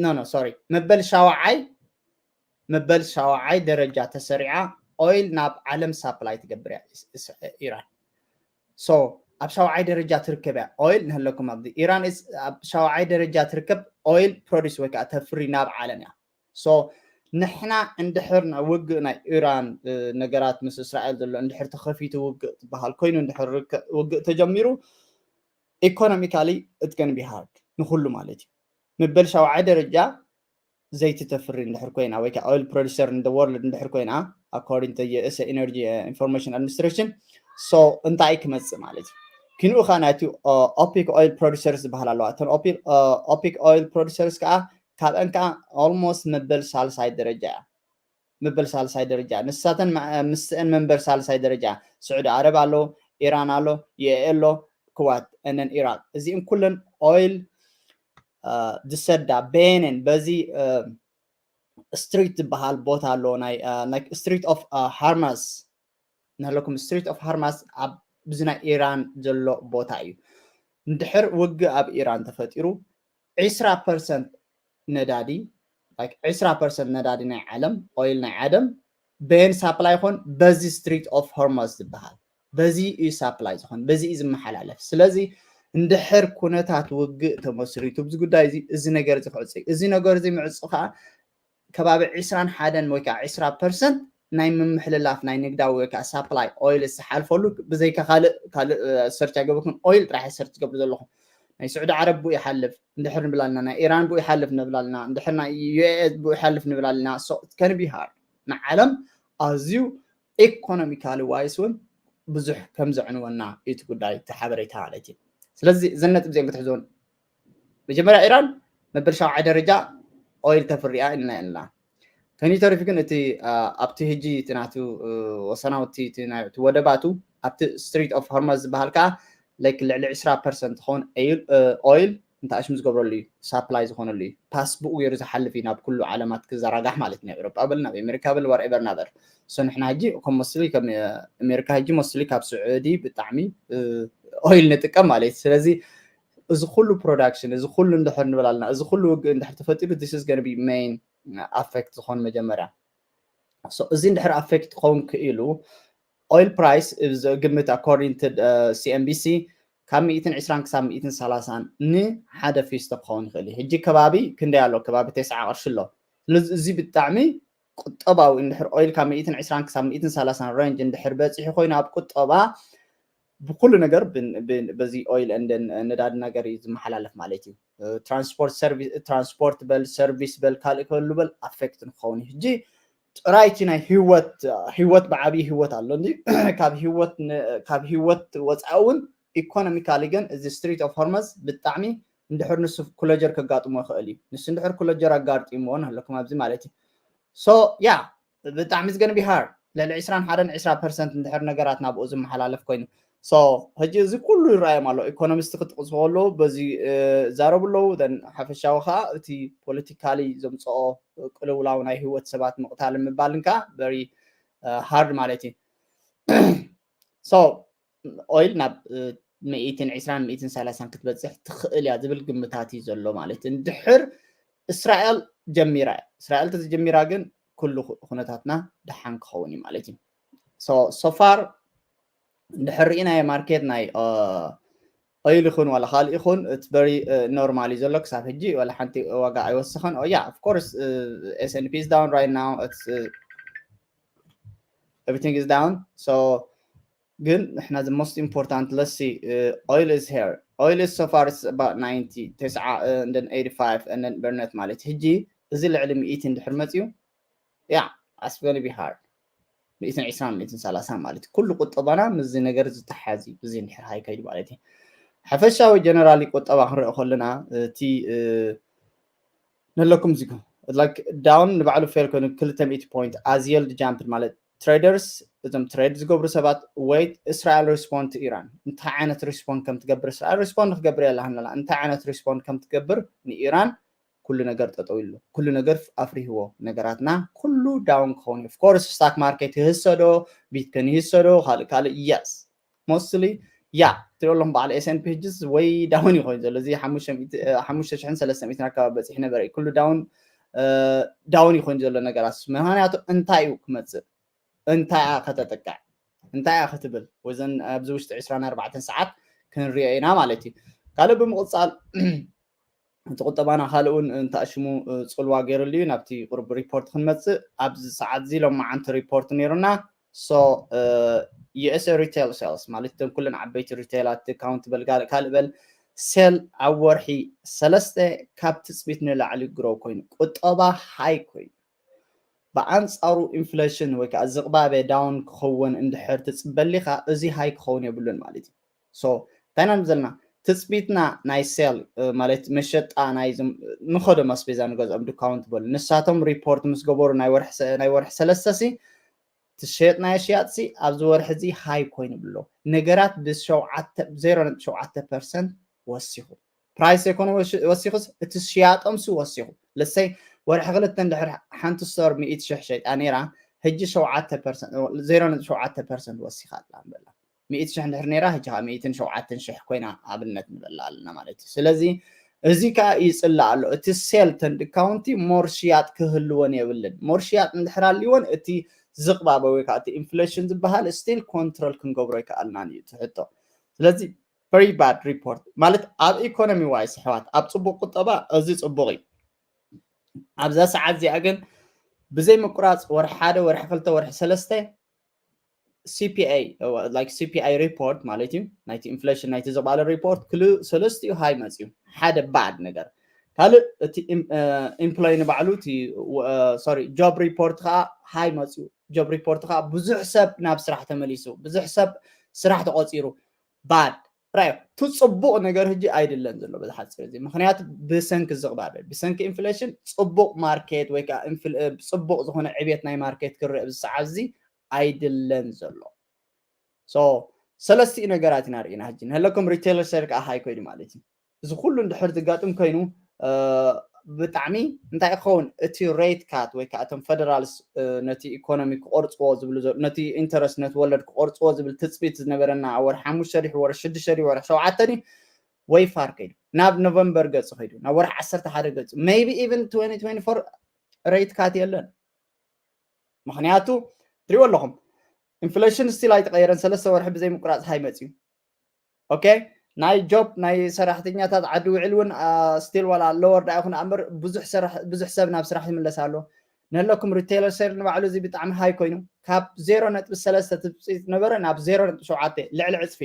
no no sorry መበል ሻውዓይ መበል ሻውዓይ ደረጃ ተሰሪዓ oil ናብ ዓለም supply ትገብር እያ ኢራን so ኣብ ሻውዓይ ደረጃ ትርከብ እያ oil ንህለኩም ኣብዚ ኢራን ኣብ ሻውዓይ ደረጃ ትርከብ oil produce ወይ ከዓ ተፍሪ ናብ ዓለም እያ so ንሕና እንድሕር ናይ ውግእ ናይ ኢራን ነገራት ምስ እስራኤል ዘሎ እንድሕር ተኸፊቱ ውግእ ዝበሃል ኮይኑ እንድሕር ውግእ ተጀሚሩ ኢኮኖሚካሊ እትገን ቢሃርድ ንኩሉ ማለት እዩ። ምበል ሻውዓይ ደረጃ ዘይቲ ተፍሪ እንድሕር ኮይና ወይ ከዓ ኦይል ፕሮዲሰር እንደ ወርልድ እንድሕር ኮይና according to U S Energy Information Administration so እንታይ ክመፅእ ማለት እዩ። ክንኡ ከዓ ናይቲ ኦፒክ ኦይል ፕሮዲሰርስ ዝበሃል ኣለዋ። እተን ኦፒክ ኦይል ፕሮዲሰርስ ከዓ ካብአን ከዓ ኦልሞስት መበል ሳልሳይ ደረጃ እያ። መበል ሳልሳይ ደረጃ ንሳተን ምስአን መንበር ሳልሳይ ደረጃ ስዑዲ ዓረብ ኣሎ፣ ኢራን ኣሎ፣ ዩ ኤ ኣሎ፣ ክዋት እነን ኢራቅ እዚእን ኩለን ኦይል ዝሰዳ በየነን በዚ ስትሪት ዝበሃል ቦታ ኣሎ ናይ ስትሪት ኦፍ ሃርማስ ናለኩም ስትሪት ኦፍ ሃርማስ ኣብ ብዚ ናይ ኢራን ዘሎ ቦታ እዩ። እንድሕር ውግእ ኣብ ኢራን ተፈጢሩ ዒስራ ፐርሰንት ነዳዲ ዒስራ ፐርሰንት ነዳዲ ናይ ዓለም ኦይል ናይ ዓለም በየን ሳፕላይ ይኾን በዚ ስትሪት ኦፍ ሆርማስ ዝበሃል በዚ እዩ ሳፕላይ ዝኾን በዚ እዩ ዝመሓላለፍ። ስለዚ እንድሕር ኩነታት ውግእ ተመስሪቱ ብዚ ጉዳይ እዚ እዚ ነገር እዚ ክዕፀ እዩ። እዚ ነገር እዚ ምዕፁ ከዓ ከባቢ ዒስራን ሓደን ወይ ከዓ ዒስራ ፐርሰንት ናይ ምምሕልላፍ ናይ ንግዳዊ ወይ ከዓ ሳፕላይ ኦይል ዝሓልፈሉ ብዘይካ ካልእ ካልእ ሰርች ኣይገበርኩን ኦይል ጥራሕ ሰርች ገብሩ ዘለኹም ናይ ስዑዲ ዓረብ ብኡ ይሓልፍ እንድሕር ንብላልና ናይ ኢራን ብኡ ይሓልፍ ንብላልና እንድሕር ናይ ዩ ኤ ብኡ ይሓልፍ ንብላልና so it's gonna be hard ንዓለም ኣዝዩ ኢኮኖሚካሊ ዋይስ እውን ብዙሕ ከም ዘዕንወና እዩ እቲ ጉዳይ እቲ ሓበሬታ ማለት እዩ። ስለዚ እዘን ነጥብ እዚአን ክትሕዞን መጀመርያ ኢራን መበል ሻውዓይ ደረጃ ኦይል ተፍርያ ኢልና ኢልና ከኒ ተሪፉ ግን እቲ ኣብቲ ህጂ እቲ ናቱ ወሰናውቲ እቲ ወደባቱ ኣብቲ ስትሪት ኦፍ ሆርማዝ ዝበሃል ከዓ ላይክ ልዕሊ ዒስራ ፐርሰንት ዝኸውን ኦይል እንታይ ኣሽሙ ዝገብረሉ እዩ ሳፕላይ ዝኾነሉ እዩ ፓስ ብኡ ገይሩ ዝሓልፍ እዩ ናብ ኩሉ ዓለማት ክዘራጋሕ ማለት ናይ ኤውሮጳ በል ናብ ኣሜሪካ በል ዋርኤቨር ናበር so ንሕና ሕጂ ከም መስሊ ከም ኣሜሪካ ሕጂ መስሊ ካብ ስዑዲ ብጣዕሚ ኦይል ንጥቀም ማለት እዩ ስለዚ እዚ ኩሉ ፕሮዳክሽን እዚ ኩሉ እንድሕር ንበላልና እዚ ኩሉ ውግእ እንድሕር ተፈጢሩ this is gonna be main affect ዝኾን መጀመርያ እዚ እንድሕር affect ክኸውን ክኢሉ ኦይል ፕራይስ ግምት according to C N B C ካብ ሚእትን ዕስራን ክሳብ ሚእትን ሰላሳን ንሓደ ፊስቶ ክኸውን ይኽእል እዩ። ሕጂ ከባቢ ክንደይ ኣሎ? ከባቢ ተስዓ ቅርሺ ኣሎ። ስለዚ እዚ ብጣዕሚ ቁጠባዊ እንድሕር ኦይል ካብ ሚእትን ዕስራን ክሳብ ሚእትን ሰላሳን ሬንጅ እንድሕር በፂሑ ኮይኑ ኣብ ቁጠባ ብኩሉ ነገር በዚ ኦይል እንደ ነዳድ ነገር እዩ ዝመሓላለፍ ማለት እዩ። ትራንስፖርት ሰርቪስ ትራንስፖርት በል ሰርቪስ በል ካልእ ክበሉ በል ኣፌክት ንክኸውን እዩ። ሕጂ ጥራይቲ ናይ ህይወት ህይወት ብዓብዪ ህይወት ኣሎ እንዲ ካብ ህይወት ካብ ህይወት ወፃኢ እውን ኢኮኖሚካሊ ግን እዚ ስትሪት ኦፍ ሆርመዝ ብጣዕሚ እንድሕር ንሱ ኩለጀር ከጋጥሞ ይኽእል እዩ። ንሱ እንድሕር ኩለጀር ኣጋርጢምዎ ንህለኩም ኣብዚ ማለት እዩ። ሶ ያ ብጣዕሚ ዝገን ቢሃር ልዕሊ ዕስራን ሓደን ዕስራ ፐርሰንት እንድሕር ነገራት ናብኡ ዝመሓላለፍ ኮይኑ ሶ ሕጂ እዚ ኩሉ ይረኣዮም ኣሎ። ኢኮኖሚስት ክጥቕሱ ከለዉ በዚ ዛረቡ ኣለዉ። ሓፈሻዊ ከዓ እቲ ፖለቲካሊ ዘምፅኦ ቅልውላው ናይ ህይወት ሰባት ምቕታል ምባልን ከዓ በሪ ሃርድ ማለት እዩ። ሶ ኦይል ናብ ሚእትን ዕስራን ሚእትን ሰላሳን ክትበፅሕ ትኽእል እያ ዝብል ግምታት እዩ ዘሎ ማለት እዩ። እንድሕር እስራኤል ጀሚራ እያ። እስራኤል ተዘጀሚራ ግን ኩሉ ኩነታትና ደሓን ክኸውን እዩ ማለት እዩ። ሶፋር እንድሕር ርኢናዮ ማርኬት ናይ ኦይል ይኹን ዋላ ካልእ ይኹን እቲ በሪ ኖርማል እዩ ዘሎ ክሳብ ሕጂ ዋላ ሓንቲ ዋጋ ኣይወሰኸን። ያ ኦፍኮርስ S and P is down right now everything is down so ግን ንሕና the most important let's see oil is here oil is so far it's about ninety ተስዓ and then eighty five and then በርነት ማለት ሕጂ እዚ ልዕሊ ሚእቲ እንድሕር መፅዩ ያ it's gonna be hard ሚእትን ዕስራን ሚእትን ሰላሳን ማለት ኩሉ ቁጠባና ምስዚ ነገር ዝተሓዝ እዩ። እዚ እንድሕር ሃይ ከይዱ ማለት እዩ። ሓፈሻዊ ጀነራሊ ቁጠባ ክንሪኦ ከለና እቲ ነለኩም እዚ ዳውን ንባዕሉ ፌል ኮይኑ ክልተ ሚእቲ ፖይንት ኣዝየልድ ጃምፕ ማለት ትሬደርስ እዞም ትሬድ ዝገብሩ ሰባት ወይት እስራኤል ሪስፖንድ ኢራን እንታይ ዓይነት ሪስፖንድ ከም ትገብር እስራኤል ሪስፖንድ ክገብር የላህንላ እንታይ ዓይነት ሪስፖንድ ከም ትገብር ንኢራን ኩሉ ነገር ጠጠው ኢሉ ኩሉ ነገር ኣፍሪህዎ ነገራትና ኩሉ ዳውን ክኸውን እዩ። ኦፍኮርስ ስታክ ማርኬት ይህሰዶ ቢትኮይን ይህሰዶ ካልእ ካልእ የስ ሞስትሊ ያ ትሪኦ ኣለኹም በዓል S and P ሕጅስ ወይ ዳውን ይኾን ዘሎ እዚ ሓሙሽተ ሽሕን ሰለስተ ሚእትን ኣካባቢ በፂሑ ነበረ ኩሉ ዳውን ዳውን ይኾን ዘሎ ነገራት ምክንያቱ እንታይ እዩ ክመፅእ እንታይ እያ ከተጥቅዕ እንታይ እያ ክትብል ወዘን ኣብዚ ውሽጢ ዕስራን ኣርባዕተን ሰዓት ክንሪኦ ኢና ማለት እዩ። ካልእ ብምቕፃል እቲ ቁጠባና ካልእ እውን እንተኣሽሙ ጽልዋ ገይሩሉ እዩ። ናብቲ ቁርብ ሪፖርት ክንመፅእ፣ ኣብዚ ሰዓት እዚ ሎማዓንቲ ሪፖርት ነይሩና። So USA retail sales ማለት እቶም ኩለን ዓበይቲ ሪቴላት ካውንት በል ካልእ በል ሴል ኣብ ወርሒ ሰለስተ ካብ ትፅቢት ንላዕሊ ግሮ ኮይኑ ቁጠባ ሃይ ኮይኑ፣ ብኣንፃሩ ኢንፍሌሽን ወይ ከዓ ዝቕባበ ዳውን ክኸውን እንድሕር ትፅበሊኻ እዚ ሃይ ክኸውን የብሉን ማለት እዩ። So እንታይ ኢና ዘለና? ትፅቢትና ናይ ሴል ማለት መሸጣ ናይ ንኸዶ ማስቤዛ ንገዝኦም ድካውንት በሉ፣ ንሳቶም ሪፖርት ምስ ገበሩ ናይ ወርሒ ሰለስተ ሲ ትሸጥናዮ ሽያጥ ሲ ኣብዚ ወርሒ እዚ ሃይ ኮይኑ ብሎ ነገራት ብሸውዓተ ዜሮ ነጥቢ ሸውዓተ ፐርሰንት ወሲኹ። ፕራይስ ኣይኮነ ወሲኹስ እቲ ሽያጦም ሲ ወሲኹ። ለሰይ ወርሒ ክልተ እንድሕር ሓንቲ ስቶር ሚእቲ ሽሕ ሸይጣ ነይራ፣ ሕጂ ሸውዓተ ፐርሰንት ዜሮ ነጥቢ ሸውዓተ ፐርሰንት ወሲኻ ኣላ ንበላ። ሚእቲ ሽሕ እንድሕር ነይራ፣ ሕጂ ከዓ ሚእትን ሸውዓተን ሽሕ ኮይና ኣብነት ንበላ ኣለና ማለት እዩ። ስለዚ እዚ ከዓ ይፅላእ ኣሎ። እቲ ሴል ተን ዲካውንቲ ሞር ሽያጥ ክህልወን የብልን። ሞር ሽያጥ እንድሕር ኣልወን እቲ ዝቕባበ ወይ ከዓ እቲ ኢንፍሌሽን ዝበሃል ስቲል ኮንትሮል ክንገብሮ ይከኣልናን እዩ ትሕቶ። ስለዚ very bad report ማለት ኣብ ኢኮኖሚ ዋይስ ኣሕዋት ኣብ ፅቡቅ ቁጠባ እዚ ፅቡቅ እዩ። ኣብዛ ሰዓት እዚኣ ግን ብዘይ ምቁራፅ ወርሒ ሓደ ወርሒ ክልተ ወርሒ ሰለስተ CPI like CPI report ማለት እዩ ናይቲ ኢንፍሌሽን ናይቲ ዝቕባለ ሪፖርት ክልኡ ሰለስቲኡ ሃይ መፅዩ ሓደ ባድ ነገር ካልእ እቲ ኢምፕሎይ ንባዕሉ እቲ ሶሪ ጆብ ሪፖርት ከዓ ሃይ መፅዩ ጆብ ሪፖርት ከዓ ብዙሕ ሰብ ናብ ስራሕ ተመሊሱ ብዙሕ ሰብ ስራሕ ተቆፂሩ ባድ ራዮ እቲ ፅቡቅ ነገር ህጂ ኣይድለን ዘሎ በዚ ሓፂር እዚ ምክንያቱ ብሰንኪ ዝቕባበ ብሰንኪ ኢንፍሌሽን ፅቡቅ ማርኬት ወይ ከዓ ፅቡቅ ዝኾነ ዕቤት ናይ ማርኬት ክረአ ብዚ ሰዓት እዚ ኣይድለን ዘሎ ሰለስቲኡ ነገራት ኢና ርኢና ህጂ ንህለኩም ሪቴለር ሴል ከዓ ሃይ ኮይዱ ማለት እዩ እዚ ኩሉ እንድሕር ዝጋጥም ኮይኑ ብጣዕሚ እንታይ ክኸውን እቲ ሬት ካት ወይ ከዓ እቶም ፈደራልስ ነቲ ኢኮኖሚ ክቆርፅዎ ዝብሉ ነቲ ኢንተረስት ነቲ ወለድ ክቆርፅዎ ዝብል ትፅቢት ዝነበረና ኣብ ወርሒ ሓሙሽተ ድዩ ወርሒ ሽዱሽተ ድዩ ወርሒ ሸውዓተ ድዩ ወይ ፋር ከይዱ ናብ ኖቨምበር ገፂ ከይዱ ናብ ወርሒ ዓሰርተ ሓደ ገፂ maybe even twenty twenty-four ሬት ካት የለን ምክንያቱ ትሪእዎ ኣለኹም ኢንፍሌሽን ስቲል ኣይተቀየረን ሰለስተ ወርሒ ብዘይ ምቁራፅ ሃይ መፅዩ ኦኬ ናይ ጆብ ናይ ሰራሕተኛታት ዓዲ ውዕል እውን ስቲል ዋላ ኣለወር ዳ ይኹን ኣምበር ብዙሕ ሰብ ናብ ስራሕ ይምለስ ኣሎ ንህለኩም ሪቴለር ሴል ንባዕሉ እዚ ብጣዕሚ ሃይ ኮይኑ ካብ ዜሮ ነጥቢ ሰለስተ ትፅቢት ነበረ ናብ ዜሮ ነጥቢ ሸውዓተ ልዕሊ ዕፅፊ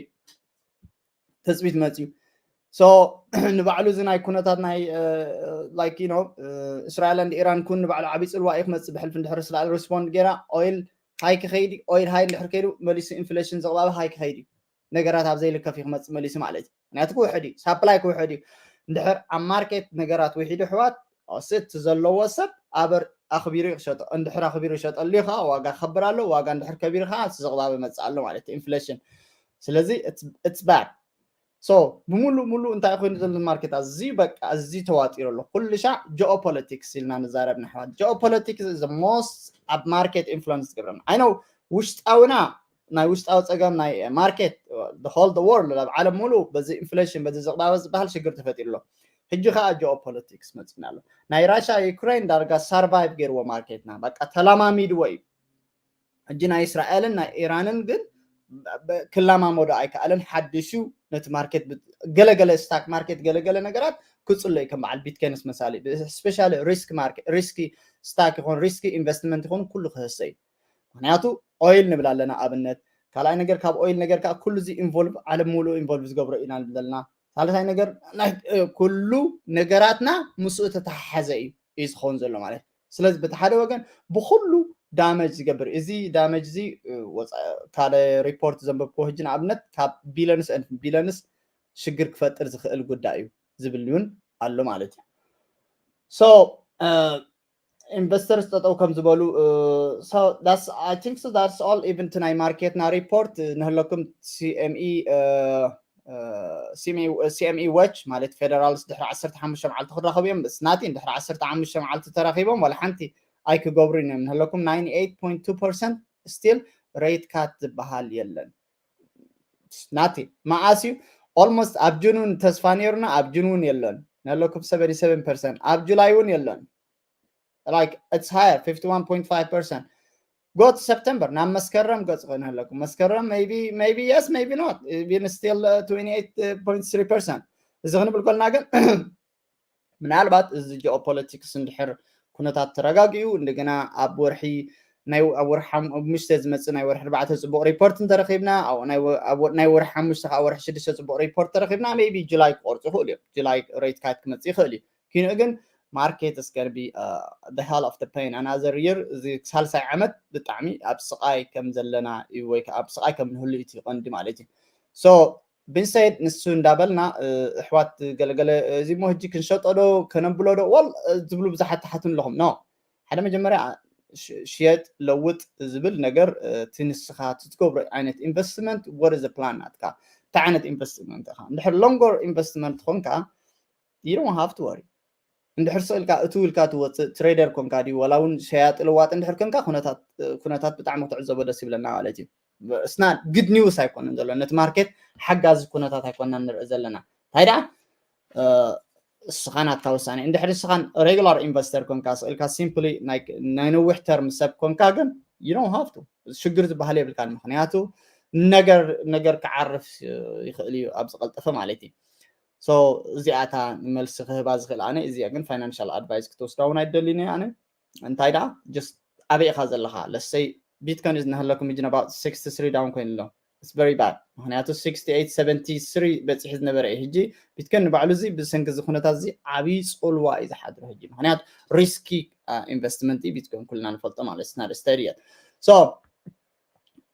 ትፅቢት መፅዩ ንባዕሉ እዚ ናይ ኩነታት ናይ like you know እስራኤል and ኢራን ኩን ንባዕሉ ዓብይ ፅልዋ እዩ ክመፅእ ብሕልፊ እንድሕር እስራኤል ሪስፖንድ ገይራ ኦይል ሃይ ክኸይድ ኦይል ሃይ እንድሕር ከይዱ መሊሱ ኢንፍሌሽን ዘቕባበ ሃይ ክኸይድ እዩ ነገራት ኣብ ዘይልከፍ እዩ ክመፅእ መሊሱ ማለት እዩ ምክንያቱ ክውሕድ እዩ ሳፕላይ ክውሕድ እዩ እንድሕር ኣብ ማርኬት ነገራት ውሒዱ ኣሕዋት እቲ ዘለዎ ሰብ ኣበር ኣኽቢሩ ይሸጦ እንድሕር ኣኽቢሩ ይሸጠሉ እዩ ከዓ ዋጋ ክኸብር ኣሎ ዋጋ እንድሕር ከቢሩ ከዓ እቲ ዝቕባበ መፅእ ኣሎ ማለት እዩ ኢንፍሌሽን ስለዚ it's bad so ብምሉእ ሙሉእ እንታይ ኮይኑ ዘሎ ማርኬት ኣዝዩ በቃ ኣዝዩ ተዋጢሩ ኣሎ ኩሉ ሻዕ ጂኦፖለቲክስ ኢልና ንዛረብ ንሕዋት ጂኦፖለቲክስ is the most ኣብ ማርኬት ኢንፍሉንስ ዝገብረና I know ውሽጣውና ናይ ውሽጣዊ ፀገም ናይ ማርኬት the whole the world ኣብ ዓለም ሙሉእ በዚ ኢንፍሌሽን በዚ ዝቕባበ ዝበሃል ሽግር ተፈጢሩ ኣሎ ሕጂ ከዓ ጂኦፖለቲክስ መፅና ኣሎ ናይ ራሻ ዩክሬን ዳርጋ ሳርቫይቭ ገይርዎ ማርኬትና በቃ ተላማሚድዎ እዩ ሕጂ ናይ እስራኤልን ናይ ኢራንን ግን ክላማመዶ ኣይከኣለን ሓድሹ ነቲ ማርኬት ገለገለ ስታክ ማርኬት ገለገለ ነገራት ክፅሎ እዩ ከም በዓል ቢትኮይንስ መሳሊ ስፔሻሊ ሪስክ ማርኬት ሪስክ ስታክ ይኹን ሪስክ ኢንቨስትመንት ይኹን ኩሉ ክህሰ እዩ ምክንያቱ ኦይል ንብል ኣለና ኣብነት ካልኣይ ነገር ካብ ኦይል ነገር ከዓ ኩሉ እዚ ኢንቮልቭ ዓለም ሙሉ ኢንቮልቭ ዝገብሮ ኢና ንብል ዘለና ሳልሳይ ነገር ኩሉ ነገራትና ምስኡ ተተሓሓዘ እዩ እዩ ዝኸውን ዘሎ ማለት ስለዚ በቲ ሓደ ወገን ብኩሉ ዳመጅ ዝገብር እዚ ዳመጅ እዚ ካልእ ሪፖርት ዘንበብክዎ ህጂ ንኣብነት ካብ ቢለንስ ቢለንስ ሽግር ክፈጥር ዝኽእል ጉዳይ እዩ ዝብል እውን ኣሎ ማለት እዩ so investors ጠጠው ከም ዝበሉ I think that's all even ናይ ማርኬትና ሪፖርት ንህለኩም CME CME watch ማለት ፌደራልስ ድሕሪ ዓሰርተ ሓሙሽተ መዓልቲ ክራኸቡ እዮም it's nothing ድሕሪ ዓሰርተ ሓሙሽተ መዓልቲ ተራኺቦም ዋላ ሓንቲ ኣይክገብሩን እዮም ንህለኩም ninety eight point two percent still rate cut ዝበሃል የለን it's nothing መዓስ እዩ almost ኣብ ጁን እውን ተስፋ ነይሩና ኣብ ጁን እውን የለን ንህለኩም seventy seven percent ኣብ ጁላይ እውን የለን like it's higher fifty one point five percent go to September ናብ መስከረም ገጽ ክንህለኩም መስከረም maybe maybe yes maybe not even still twenty eight point three percent እዚ ክንብል ከልና ግን ምናልባት እዚ geopolitics እንድሕር ኩነታት ተረጋጊኡ እንደገና ኣብ ወርሒ ናይ ኣብ ወርሒ ሓሙሽተ ዝመፅእ ናይ ወርሒ ኣርባዕተ ፅቡቕ ሪፖርት እንተረኺብና ናይ ወርሒ ሓሙሽተ ከዓ ወርሒ ሽዱሽተ ፅቡቕ ሪፖርት ተረኺብና maybe ጁላይ ክቆርፁ ይኽእሉ እዮም። ጁላይ ሬት ካት ክመፅእ ይኽእል እዩ። ኪንኡ ግን market is going to be the hell of the pain another year። እዚ ሳልሳይ ዓመት ብጣዕሚ ኣብ ስቓይ ከም ዘለና እዩ ወይ ከዓ ኣብ ስቓይ ከም ንህሉ እቲ ቀንዲ ማለት እዩ። So ብንሰይድ ንሱ እንዳበልና ኣሕዋት ገለገለ እዚ ሞ ህጂ ክንሸጦ ዶ ከነብሎ ዶ ወል ዝብሉ ብዙሓት ትሓቱን ኣለኹም። ኖ ሓደ መጀመርያ ሽየጥ ለውጥ ዝብል ነገር እቲ ንስኻ ትትገብሮ ዓይነት ኢንቨስትመንት ወደ ፕላን ናትካ እንታይ ዓይነት ኢንቨስትመንት ኢኻ። እንድሕር ሎንጎር ኢንቨስትመንት ትኾንካ you don't have to worry። እንድሕር ስቕ ኢልካ እቱ ኢልካ ትወፅእ ትሬደር ኮንካ ድዩ ዋላ እውን ሸያጢ ለዋጢ እንድሕር ኮንካ ኩነታት ብጣዕሚ ክትዕዘቦ ደስ ይብለና ማለት እዩ። It's not good news ኣይኮነን ዘሎ ነቲ ማርኬት ሓጋዚ ኩነታት ኣይኮና ንርኢ ዘለና። እንታይ ደኣ እስኻ ናትካ ውሳኔ እንድሕር እስኻን ሬጉላር ኢንቨስተር ኮንካ ስቕ ኢልካ ሲምፕሊ ናይ ነዊሕ ተርም ሰብ ኮንካ ግን you don't have to ሽግር ዝበሃል የብልካን። ምክንያቱ ነገር ነገር ክዓርፍ ይኽእል እዩ ኣብ ዝቐልጠፈ ማለት እዩ። So እዚኣታ መልሲ ክህባ ዝኽእል ኣነ እዚኣ ግን ፋይናንሻል ኣድቫይስ ክትወስዳ እውን ኣይደልን ኣነ። እንታይ ደኣ just ኣበይ ኢኻ ዘለኻ? ለሰይ ቢትኮይን ዝናሃለኩም እጅ about sixty three down ኮይኑ ኣሎ። It's very bad። ምክንያቱ sixty eight seventy three በፂሑ ዝነበረ እዩ። ሕጂ ቢትኮይን ንባዕሉ እዚ ብሰንኪ እዚ ኩነታት እዚ ዓብዪ ፅልዋ እዩ ዝሓድሮ ሕጂ። ምክንያቱ ሪስኪ ኢንቨስትመንት እዩ ቢትኮይን ኩልና ንፈልጦ ማለት ስናድ ስተዲ እያ። So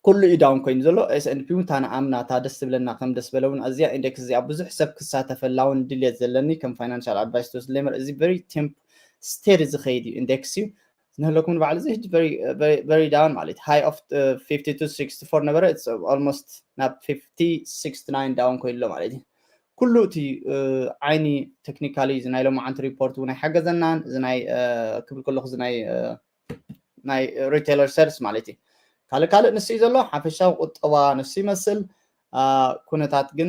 ኩሉ እዩ ዳውን ኮይኑ ዘሎ። S and P እውን እታ ንኣምና እታ ደስ ትብለና ከም ደስ በለ እውን እዚኣ ኢንዴክስ እዚኣ ብዙሕ ሰብ ክሳተፈላ እውን ድልየት ዘለኒ ከም ፋይናንሻል ኣድቫይስ ትወስድ ለመር እዚ very temp steady ዝኸይድ እዩ ኢንዴክስ እዩ። ዝነህለኩም ንባዕሉ እዚ ሕጂ very down ማለት high of fifty two sixty four ነበረ almost ናብ fifty sixty nine down ኮይሎ ማለት እዩ። ኩሉ እቲ ዓይኒ ቴክኒካሊ እዚ ናይ ሎማዓንቲ ሪፖርት እውን ኣይሓገዘናን እዚ ናይ ክብል ከለኹ እዚ ናይ ናይ ሪቴለር ሰርስ ማለት እዩ። ካልእ ካልእ ንስ እዩ ዘሎ ሓፈሻዊ ቁጠባ ንስ ይመስል ኩነታት ግን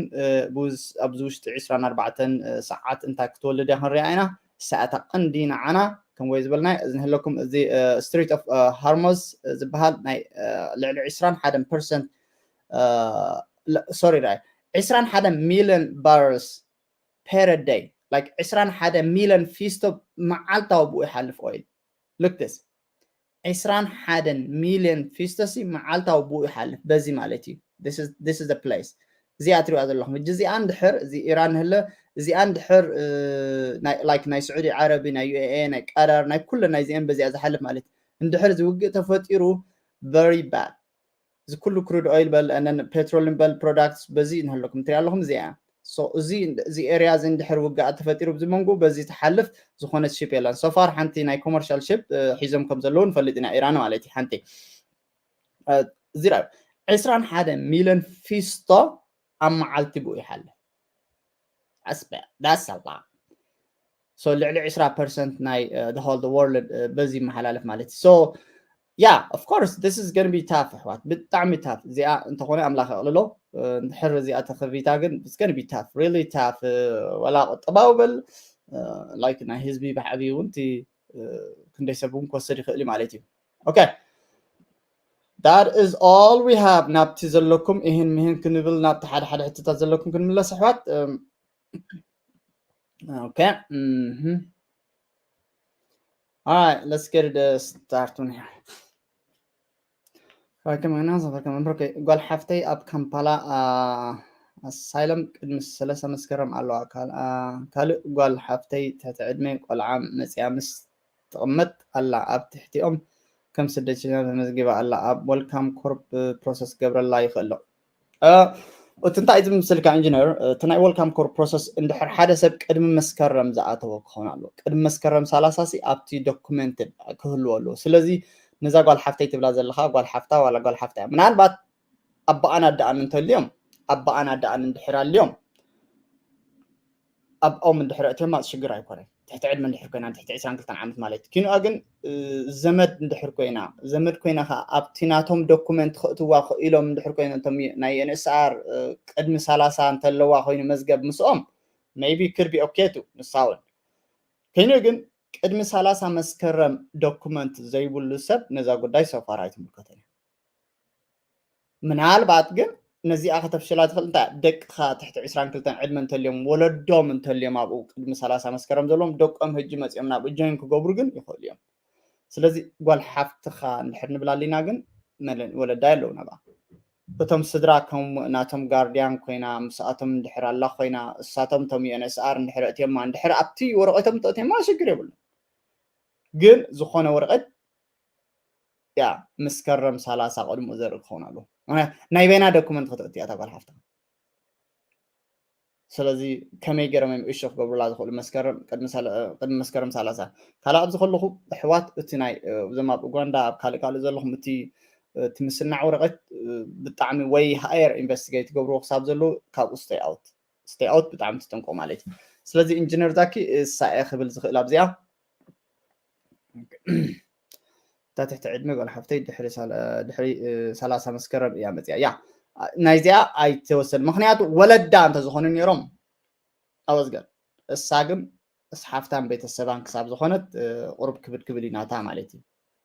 ኣብዚ ውሽጢ ዕስራን ኣርባዕተን ሰዓት እንታይ ክትወልድ እያ ክንሪኣ ኢና። ሰዓታ ቀንዲ ንዓና ከም ወይ ዝበልና እዚ ንህለኩም እዚ ስትሪት ኦፍ ሃርሞዝ ዝበሃል ናይ ልዕሊ ዕስራን ሓደን ፐርሰንት ሶሪ ራይ ዕስራን ሓደ ሚሊዮን ባርልስ per day like ዕስራን ሓደ ሚሊዮን ፊስቶ መዓልታዊ ብኡ ይሓልፍ ኦይል። Look this ዕስራን ሓደን ሚሊዮን ፊስቶሲ መዓልታዊ ብኡ ይሓልፍ በዚ ማለት እዩ። This is the place እዚኣ ትሪዋ ዘለኹም እጂ እዚኣ እንድሕር እዚ ኢራን ህለ እዚኣ እንድሕር like ናይ ስዑዲ ዓረቢ ናይ ዩ ኤ ኤ ናይ ቀዳር ናይ ኩለ ናይዚአን በዚኣ ዝሓልፍ ማለት እንድሕር እዚ ውግእ ተፈጢሩ very bad እዚ ኩሉ ክሩድ ኦይል በል ንን ፔትሮሊን በል ፕሮዳክትስ በዚ ንህለኩም ትሪኣ ኣለኹም እዚኣ እዚ እዚ ኤርያ እዚ እንድሕር ውግኣት ተፈጢሩ ብዚ መንጎ በዚ ትሓልፍ ዝኾነት ሽፕ የለን። ሶፋር ሓንቲ ናይ ኮመርሻል ሽፕ ሒዞም ከም ዘለዉ ንፈልጥ ኢና ኢራን ማለት እዩ። ሓንቲ እዚራ ዕስራን ሓደ ሚሊዮን ፊስቶ ኣብ መዓልቲ ብኡ ይሓልፍ። ኣስበ that's a lot so ልዕሊ ዕስራ ፐርሰንት ናይ the whole the world በዚ ይመሓላለፍ ማለት እዩ። So yeah of course this is going to be tough ኣሕዋት ብጣዕሚ ታፍ እዚኣ እንተኾነ ኣምላኽ ኣቕልሎ እንድሕር እዚኣ ተኸፊታ ግን it's going to be tough really tough ወላ ቁጠባዊ በል like ናይ ህዝቢ ብዓብዩ እውን እቲ ክንደይ ሰብ እውን ክወሰድ ይኽእል እዩ ማለት እዩ። Okay that is all we have ናብቲ ዘለኩም ይህን ምህን ክንብል ናብቲ ሓደ ሓደ ሕትታት ዘለኩም ክንምለስ ኣሕዋት Okay. Mm-hmm. All right, let's get it uh, started here. ጓል ሓፍተይ ኣብ ካምፓላ ኣሳይለም ቅድሚ ሰለስተ መስከረም ኣለዋ። ካልእ ጓል ሓፍተይ ትሕቲ ዕድመ ቆልዓ መፅያ ምስ ትቕመጥ ኣላ። ኣብ ትሕቲኦም ከም ስደተኛ ተመዝጊባ ኣላ። ኣብ ወልካም ኮርፕ ፕሮሰስ ክገብረላ ይኽእል ዶ? እቲ እንታይ ዝምስልካ ኢንጂነር እቲ ናይ ወልካም ኮር ፕሮሰስ እንድሕር ሓደ ሰብ ቅድሚ መስከረም ዝኣተወ ክኸውን ኣለዎ። ቅድሚ መስከረም ሰላሳ ሲ ኣብቲ ዶኩመንትድ ክህልዎ ኣለዎ። ስለዚ ነዛ ጓል ሓፍተይ ትብላ ዘለኻ ጓል ሓፍታ ዋላ ጓል ሓፍታ እያ። ምናልባት ኣቦኣን ኣደኣን እንተልዮም ኣቦኣን ኣደኣን እንድሕር ኣልዮም ኣብኦም እንድሕር ኣእትዮማ ሽግር ኣይኮነን። ትሕቲ ዕድመ እንድሕር ኮይና ትሕቲ ዕስራን ክልተን ዓመት ማለት እዩ። ኪንኣ ግን ዘመድ እንድሕር ኮይና ዘመድ ኮይና ከዓ ኣብቲ ናቶም ዶኩመንት ክእትዋ ክኢሎም እንድሕር ኮይና እቶም ናይ ኤንኤስኣር ቅድሚ ሰላሳ እንተለዋ ኮይኑ መዝገብ ምስኦም maybe could be okay ቱ ንሳ እውን ኮይኑ ግን ቅድሚ ሰላሳ መስከረም ዶኩመንት ዘይብሉ ሰብ ነዛ ጉዳይ so far ኣይትምልከቶን እያ። ምናልባት ግን ነዚኣ ከተፍሽላ ትኽእል እንታይ ደቅኻ ትሕቲ ዕስራን ክልተን ዕድመ እንተልዮም ወለዶም እንተልዮም ኣብኡ ቅድሚ ሰላሳ መስከረም ዘለዎም ደቆም ሕጂ መፂኦም ናብ እጆይን ክገብሩ ግን ይኽእሉ እዮም። ስለዚ ጓል ሓፍትኻ እንድሕር ንብላ ኣሊና ግን ወለዳ የለውን ኣብኣ። እቶም ስድራ ከም ናቶም ጋርድያን ኮይና ምስኣቶም እንድሕር ኣላ ኮይና እሳቶም እቶም ዩኤንኤስኣር እንድሕር እትዮማ እንድሕር ኣብቲ ወረቐቶም ተእትዮማ ሽግር የብሉ። ግን ዝኾነ ወረቐት ያ መስከረም ሰላሳ ቅድሙ ዘርኢ ክኸውን ኣለዎ። ናይ በይና ዶኩመንት ክትእትያ እታ ጓል ሓፍታ። ስለዚ ከመይ ገይሮም እዮም እሾ ክገብሩላ ዝኽእሉ መስከረም ቅድሚ መስከረም ሰላሳ? ካልእ ኣብዚ ከለኹ ኣሕዋት እቲ ናይ እዞም ኣብ ኡጋንዳ ኣብ ካልእ ካልእ ዘለኹም እቲ እቲ ምስናዕ ወረቐት ብጣዕሚ ወይ ሃየር ኢንቨስቲጌት ትገብርዎ ክሳብ ዘለዉ ካብኡ stay out stay out ብጣዕሚ ትጥንቀቑ ማለት እዩ። ስለዚ ኢንጂነር ዛኪ እሳ እየ ክብል ዝኽእል ኣብዚኣ እታ ትሕቲ ዕድመ ጓል ሓፍተይ ድሕሪ ሰላሳ መስከረም እያ መፅያ። ያ ናይዚኣ ኣይተወሰን ምክንያቱ ወለዳ እንተዝኾኑ ነይሮም ኣወዝገር እሳ ግን እስ ሓፍታን ቤተሰባን ክሳብ ዝኾነት ቁሩብ ክብድ ክብል እዩ ናታ ማለት እዩ።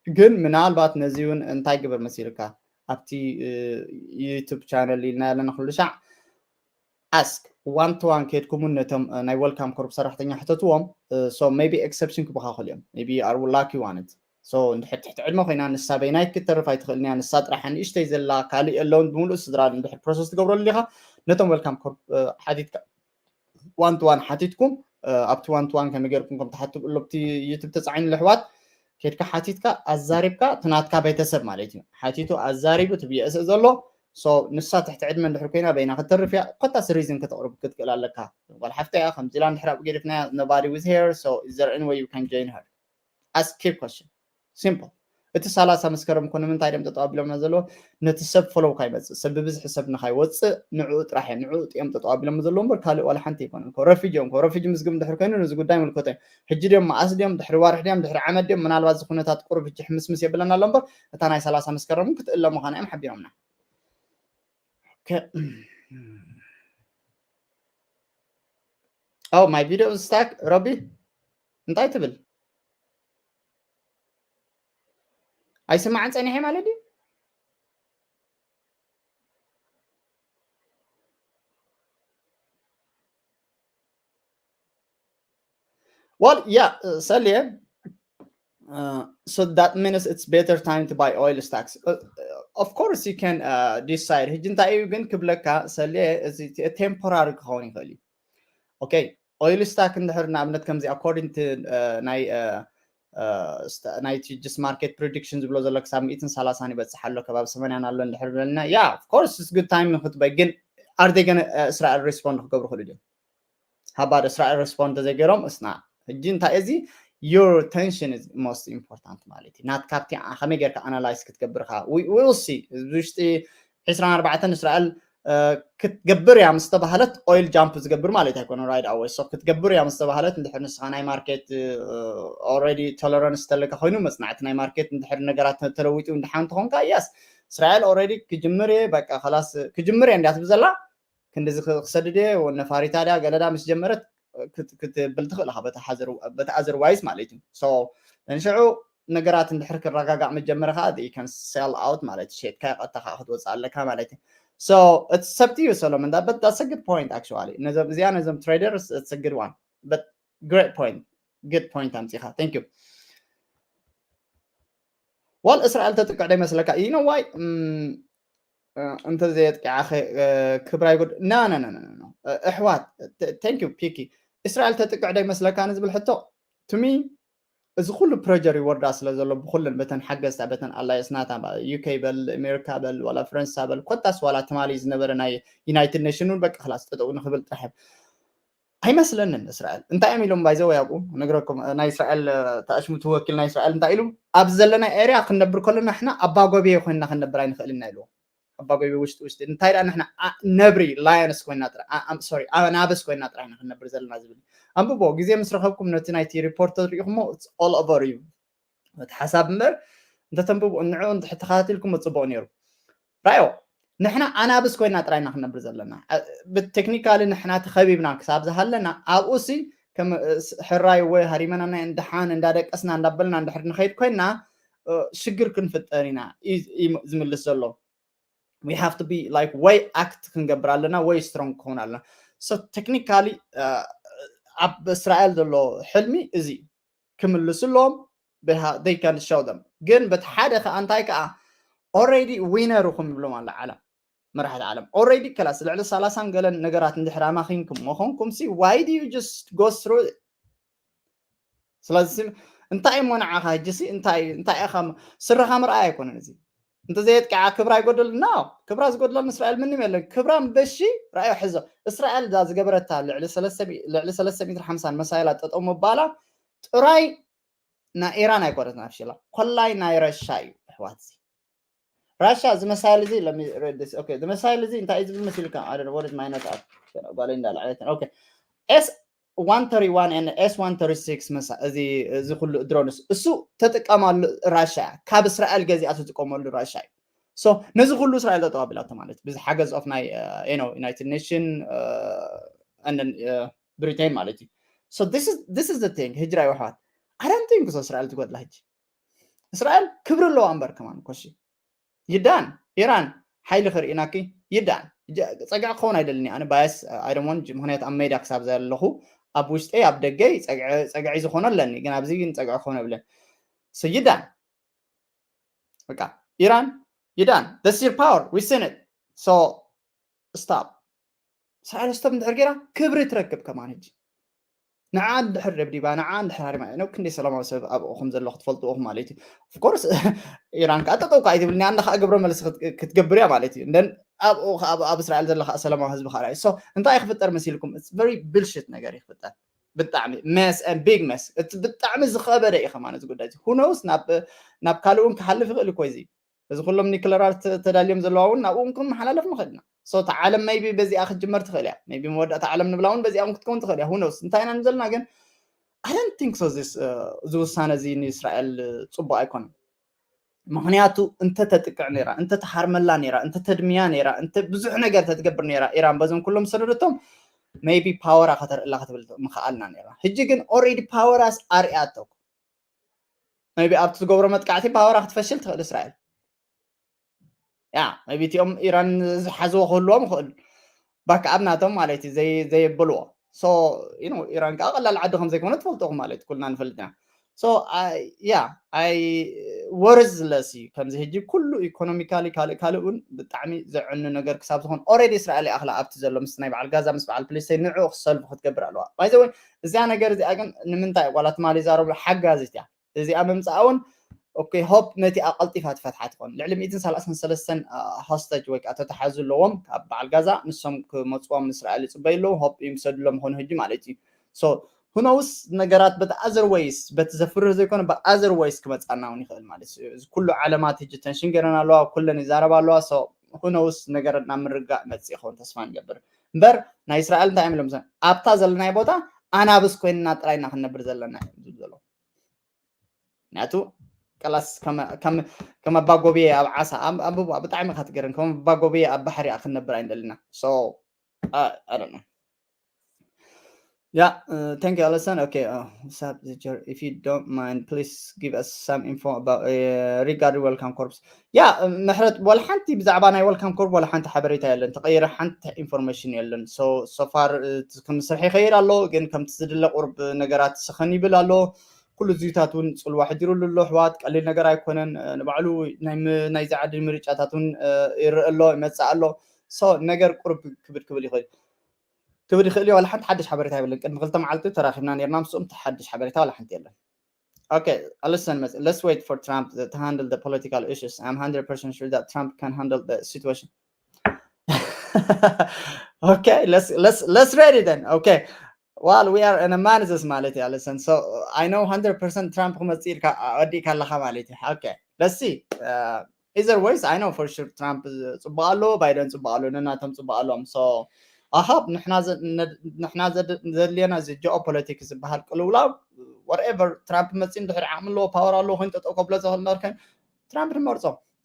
ግን ምናልባት ነዚ እውን እንታይ ግበር መሲልካ ኣብቲ ዩቱብ ቻነል ኢልና ያለና ኩሉ ሻዕ ask one to one ከድኩም እውን ነቶም ናይ welcome corp ሰራሕተኛ ሕተትዎም። So maybe exception ክበካኸሉ እዮም። Maybe you are lucky one it so እንድሕር ትሕቲ ዕድመ ኮይና ንሳ በይናይ ክትተርፍ ኣይትኽእልን እያ። ንሳ ጥራሕ ንእሽተይ ዘላ ካልእ የለውን ብምሉእ ስድራ እንድሕር process ትገብረሉ ኢኻ ነቶም welcome corp ሓቲትካ one to one ሓቲትኩም ኣብቲ one to one ከመይ ገርኩም ከም ትሓቱ ብሎብቲ ዩቱብ ተፃዒኑ ልሕዋት ከድካ ሓቲትካ ኣዛሪብካ ትናትካ ቤተሰብ ማለት እዩ ሓቲቱ ኣዛሪቡ ትብየእስእ ዘሎ ንሳ ትሕቲ ዕድመ እንድሕር ኮይና በይና ክትተርፍ እያ። ኮታስ ሪዝን ከተቕርብ ክትክእል ኣለካ። ጓል ሓፍታ እያ ከምዚ ኢላ እንድሕር ኣብ ገዲፍናያ nobody with her so is there any way you can join her? Ask key question simple እቲ ሰላሳ መስከረም እኮ ንምንታይ ደም ጠጠው ኣቢሎምና ዘለዎ ነቲ ሰብ ፈለውካ ይመፅእ ሰብ ብብዝሒ ሰብ ንካይወፅእ ንዕኡ ጥራሕ እዮም ንዕኡ እዮም ጠጠው ኣቢሎም ዘለዎ እምበር ካልእ ዋላ ሓንቲ ይኮነ ረፊጂ እዮም ረፊጂ ምዝግብ እንድሕር ኮይኑ ነዚ ጉዳይ ምልከቶ ሕጂ ድዮም መኣስ ድዮም ድሕሪ ዋርሕ ድዮም ድሕሪ ዓመት ድዮም ምናልባት ዝኩነታት ቁሩብ ሕጂ ሕምስምስ የብለና ኣሎ እምበር እታ ናይ ሰላሳ መስከረም ክትእለ ምዃና እዮም ሓቢሮምና። Oh my video is stuck ረቢ እንታይ ትብል? ኣይስማዕን ፀኒሐ ማለት እዩ። Well yeah ሰልየ Uh, so that means it's better time to buy oil stocks. Uh, of course you can uh, decide. ሕጂ እንታይ እዩ ግን ክብለካ ሰልየ እዚ temporary ክኸውን ይኽእል እዩ። Okay oil stock እንድሕር ንኣብነት ከምዚ according to uh, ናይ uh, ናይቲ just market prediction ዝብሎ ዘሎ ክሳብ ሚእትን ሰላሳን ይበፅሕ ኣሎ ከባቢ ሰማንያን ኣሎ እንድሕር ብለና yeah of course it's good time ንክትበይ ግን are they gonna እስራኤል respond ክገብሩ ክእሉ ድዮም? ሃባ ዶ እስራኤል respond ተዘይገይሮም እስና ሕጂ እንታይ እዚ your attention is most important ማለት እዩ ናትካ ኣብቲ ከመይ ጌርካ analyse ክትገብር ኢኻ። We'll see ውሽጢ ዕስራን ኣርባዕተን እስራኤል ክትገብር እያ ምስ ተባህለት oil jump ዝገብር ማለት ኣይኮነ right away so ክትገብር እያ ምስ ተባህለት እንድሕር ንስኻ ናይ market already tolerance ተለካ ኮይኑ መፅናዕቲ ናይ market እንድሕር ነገራት ተለዊጡ እንድሓን ተኾንካ yes እስራኤል already ክጅምር እየ በቃ خلاص ክጅምር እየ እንድያ ትብል ዘላ ክንድዚ ክሰድድ እየ ነፋሪታ ድያ ገለዳ ምስ ጀመረት ክትብል ትኽእል ኢኻ በቲ otherwise ማለት እዩ። So ንሽዑ ነገራት እንድሕር ክረጋጋእ መጀመረ ከዓ you can sell out ማለት ሸጥካ ቀጥታ ከዓ ክትወፅእ ኣለካ ማለት እዩ። So it's up to you ሰሎሞን but that's a good point actually እዚኣ ነዞም traders it's a good one but great point good point ኣምፂኻ thank you። Well እስራኤል ተጥቅዕ ዶ ይመስለካ you know why እንተዘየጥቂዓ ክብራ ይጎድ no no no no ኣሕዋት thank you ፒኪ እስራኤል ተጥቅዕ ዶ ይመስለካ ንዝብል ሕቶ to me እዚ ኩሉ pressure ይወርዳ ስለ ዘሎ ብኩለን በተን ሓገዝታ በተን ኣላየንስ ናታ UK በል ኣሜሪካ በል ዋላ ፈረንሳ በል ኮታስ ዋላ ትማሊ ዝነበረ ናይ ዩናይትድ ኔሽን እውን በቃ خلاص ጠጠው ንክብል ጥራሕ ኣይመስለንን እስራኤል እንታይ እዮም ኢሎም by the way ኣብኡ ነግረኩም ናይ እስራኤል ተኣሽሙ ትወኪል ናይ እስራኤል እንታይ ኢሉ ኣብዚ ዘለና area ክንነብር ከለና ንሕና ኣባጎብየ ኮይንና ክንነብር ኣይንኽእልና ኢልዎ ኣባጎብየ ውሽጢ ውሽጢ እንታይ ደኣ ንሕና ነብሪ lions ኮይና ጥራይ sorry ኣናብስ ኮይና ጥራይ ኢና ክንነብር ዘለና ዝብል ኣንብቦ ግዜ ምስ ረኸብኩም ነቲ ናይቲ report ተሪኢኹሞ all over እዩ እቲ ሓሳብ እምበር እንተተንብቡ እንዑ ተኸታቲልኩም ፅቡቅ ነይሩ ራዮ ንሕና ኣናብስ ኮይና ጥራይና ክነብር ዘለና ብቴክኒካሊ ንሕና ተኸቢብና ክሳብ ዝሃለና ኣብኡ ሲ ከም ሕራይ ወይ ሃሪመናና እንድሓን እንዳደቀስና እንዳበልና እንድሕር ንኸይድ ኮይና ሽግር ክንፍጠር ኢና ዝምልስ ዘሎ we have to be like ወይ act ክንገብር ኣለና ወይ strong ክኸውን ኣለና። So technically ኣብ እስራኤል ዘሎ ሕልሚ እዚ ክምልስሎም they can show them። ግን በቲ ሓደ ከዓ እንታይ ከዓ already winner ኹም ይብሎም ኣለ ዓለም መራሕቲ ዓለም already ከላስ ልዕሊ ሰላሳን ገለን ነገራት እንድሕር ኣማኺንኩም መኾንኩም ሲ why do you just go through it? ስለዚ እንታይ እሞ ንዓኻ ሕጂ ሲ እንታይ እንታይ ኢኻ ስረኻ ምርኣይ ኣይኮነን እዚ እንተ ዘየጥቅዓ ክብራ ይጎደል ና ክብራ ዝጎድላ ንእስራኤል ምንም የለን ክብራ በሺ ራእዮ ሕዞ እስራኤል ዛ ዝገበረታ ልዕሊ ሰለስተ ሚእትን ሓምሳን መሳይላ ጠጠው ምባላ ጥራይ ናይ ኢራን ኣይኮነትን ኣፍሽላ ኮላይ ናይ ረሻ እዩ ኣሕዋት እዚ ራሻ እዚ መሳይል እዚ ዝመሳይል እዚ እንታይ ዝብል መሲልካ ኣደ ወደት ማይነት ጓል እንዳልዓለት S one thirty-one and S one thirty-six መሳ እዚ እዚ ኩሉ ድሮንስ እሱ ተጥቀማሉ ራሻ ካብ እስራኤል ገዚኣ ትጥቀመሉ ራሻ እዩ so ነዚ ኩሉ እስራኤል ጠጠው ኣቢላቶ ማለት ብዚ ሓገዝ of ናይ United Nation ብሪቴን ማለት እዩ so this is the thing ህጅራ ይወሕዋት I don't think so እስራኤል ትጎድላ ሕጂ እስራኤል ክብሪ ኣለዋ እምበር ከማን ኮሺ ይዳን ኢራን ሓይሊ ክርኢናኪ ይዳን ጸግዒ ክኸውን ኣይደልኒ ኣነ ባያስ ኣይደሞን ምክንያቱ ኣብ ሜዳ ክሳብ ዘለኹ ኣብ ውሽጠይ ኣብ ደገይ ጸግዒ ዝኾነ ኣለኒ ግን ኣብዚ ግን ጸግዒ ክኾነ ብለን ይዳን በቃ ኢራን ይዳን this your power we seen it so stop እስራኤል stop እንድሕር ገይራ ክብሪ ትረክብ ከማን ሕጂ ንዓ እንድሕር ደብዲባ ንዓ እንድሕር ሃሪማ ነው ክንደይ ሰላማዊ ሰብ ኣብኡ ከም ዘሎ ክትፈልጡ ኢኹም ማለት እዩ of course ኢራን ከዓ ጠጠው ከዓ ኣይትብልኒ ኣነ ከዓ ግብረ መልሲ ክትገብር እያ ማለት እዩ እንደን ኣብኡ ኣብ እስራኤል ዘሎ ከዓ ሰላማዊ ህዝቢ ከዓ so እንታይ ክፍጠር መሲልኩም very bullshit ነገር ይክፍጠር ብጣዕሚ mess big mess ብጣዕሚ ዝኸበደ እዩ ከማን እዚ ጉዳይ who knows ናብ ካልእ እውን ክሓልፍ ይኽእል እኮ እዚ እዚ ኩሎም ኒክለራት ተዳልዮም ዘለዋ እውን ናብኡ እውን ክንመሓላለፍ ንኽእል ኢና so እቲ ዓለም maybe በዚኣ ክትጅመር ትኽእል እያ maybe መወዳእታ ዓለም ንብላ እውን በዚኣ እውን ክትከውን ትኽእል እያ who knows እንታይ ኢና ዘለና ግን I don't think so this እዚ ውሳነ እዚ ንእስራኤል ፅቡቅ ኣይኮነን ምክንያቱ እንተ ተጥቅዕ ነራ እንተ ተሃርመላ ነራ እንተ ተድምያ ነራ እንተ ብዙሕ ነገር ተትገብር ነራ ኢራን በዞም ኩሎም ዝሰደደቶም maybe ፓወራ ከተርእላ ክትብል ምክኣልና ነራ ሕጂ ግን already ፓወራስ ኣርያቶ maybe ኣብቲ ዝገብሮ መጥቃዕቲ ፓወራ ክትፈሽል ትኽእል እስራኤል ያ maybe እቲኦም ኢራን ዝሓዝዎ ክህልዎም ይኽእል backup ናቶም ማለት እዩ ዘየብልዎ so ኢራን ከዓ ቀላል ዓዲ ከም ዘይኮነ ትፈልጡ ኢኹም ማለት ኩልና ንፈልጥ ኢና so ያ ኣይ worthless እዩ ከምዚ ሕጂ ኩሉ economically ካልእ ካልእ እውን ብጣዕሚ ዘዕኑ ነገር ክሳብ ዝኾን already እስራኤል ይኣኽላ ኣብቲ ዘሎ ምስ ናይ በዓል ጋዛ ምስ በዓል ፕለስቲን ንዕኡ ክሰልፉ ክትገብር ኣለዋ by the way እዚኣ ነገር እዚኣ ግን ንምንታይ ዋላ ትማሊ ይዛረብሉ ሓጋዚት እያ እዚኣ ምምፃእ እውን okay hope ነቲ ኣቀልጢፋ ትፈትሓ ትኾን ልዕሊ ሚእትን ሰላሳን ሰለስተን hostage ወይ ከዓ ተተሓዙ ኣለዎም ካብ በዓል ጋዛ ንሶም ክመፅዎም ንእስራኤል ይፅበዩ ኣለዉ hope ይምሰድሎም ይኾኑ ሕጂ ማለት እዩ so who knows ነገራት but other ways በቲ ዘፍርህ ዘይኮነ but other ways ክመፃና እውን ይኽእል ማለት እዩ እዚ ኩሉ ዓለማት ሕጂ ተንሽን ገይረን ኣለዋ ኩለን ይዛረባ ኣለዋ so who knows ነገር ናብ ምርጋእ መፅእ ይኸውን ተስፋ ንገብር እምበር ናይ እስራኤል እንታይ እዮም ኢሎም ኣብታ ዘለናይ ቦታ ኣናብስ ኮይንና ጥራይና ክንነብር ዘለና እዮም ዝብሉ ዘለዉ ምክንያቱ ቀላስ ከም ኣባጎብየ ኣብ ዓሳ ኣንብቡ ብጣዕሚ ኢካ ትገርም ከም ኣባጎብየ ኣብ ባሕሪ ክንነብር ኣይንደልና so I don't know Yeah, uh, thank you, Alison. Okay, uh, what's up, Zichar? If you don't mind, please give us some info about uh, regarding Welcome Corps. Yeah, ምሕረት ወላ ሓንቲ ብዛዕባ ናይ Welcome Corps ወላ ሓንቲ ሓበሬታ የለን። ተቐይረ ሓንቲ ኢንፎርሜሽን የለን። So so far ከም ስራሕ ይኸይድ ኣሎ፣ ግን ከምቲ ዝድለ ቁርብ ነገራት ስኽን ይብል ኣሎ። ኩሉ እዚታት እውን ጽልዋ ሕዲሩሉ ኣሎ። ኣሕዋት ቀሊል ነገር ኣይኮነን። ንባዕሉ ናይዚ ዓዲ ምርጫታት እውን ይረአ ኣሎ፣ ይመጽእ ኣሎ። So ነገር ቁርብ ክብድ ክብል ይኽእል። ክብል ይኽእል እዩ ዋላ ሓንቲ ሓድሽ ሓበሬታ የብለን ቅድሚ ክልተ መዓልቲ ተራኺብና ነርና ምስኦም ሓድሽ ሓበሬታ ዋላ ሓንቲ የለን okay listen let's wait for Trump to handle the political issues I'm hundred percent sure that Trump can handle the situation okay let's let's let's ready then okay well we are in a manzes ማለት እዩ listen so I know hundred percent Trump ክመጽእ ኢልካ ወዲእካ ኣለኻ ማለት እዩ okay let's see uh, either ways I know for sure Trump ጽቡቅ ኣሎ Biden ጽቡቅ ኣሎ ነናቶም ጽቡቅ ኣሎም so ኣሃብ ንሕና ዘድልየና እዚ geopolitics ዝበሃል ቅልውላው whatever Trump መጺ እንድሕር ዓቕሚ ኣለዎ power ኣለዎ ኮይኑ ጠጠው ከብሎ ዘኽእል ነበርከን Trump ንመርጾ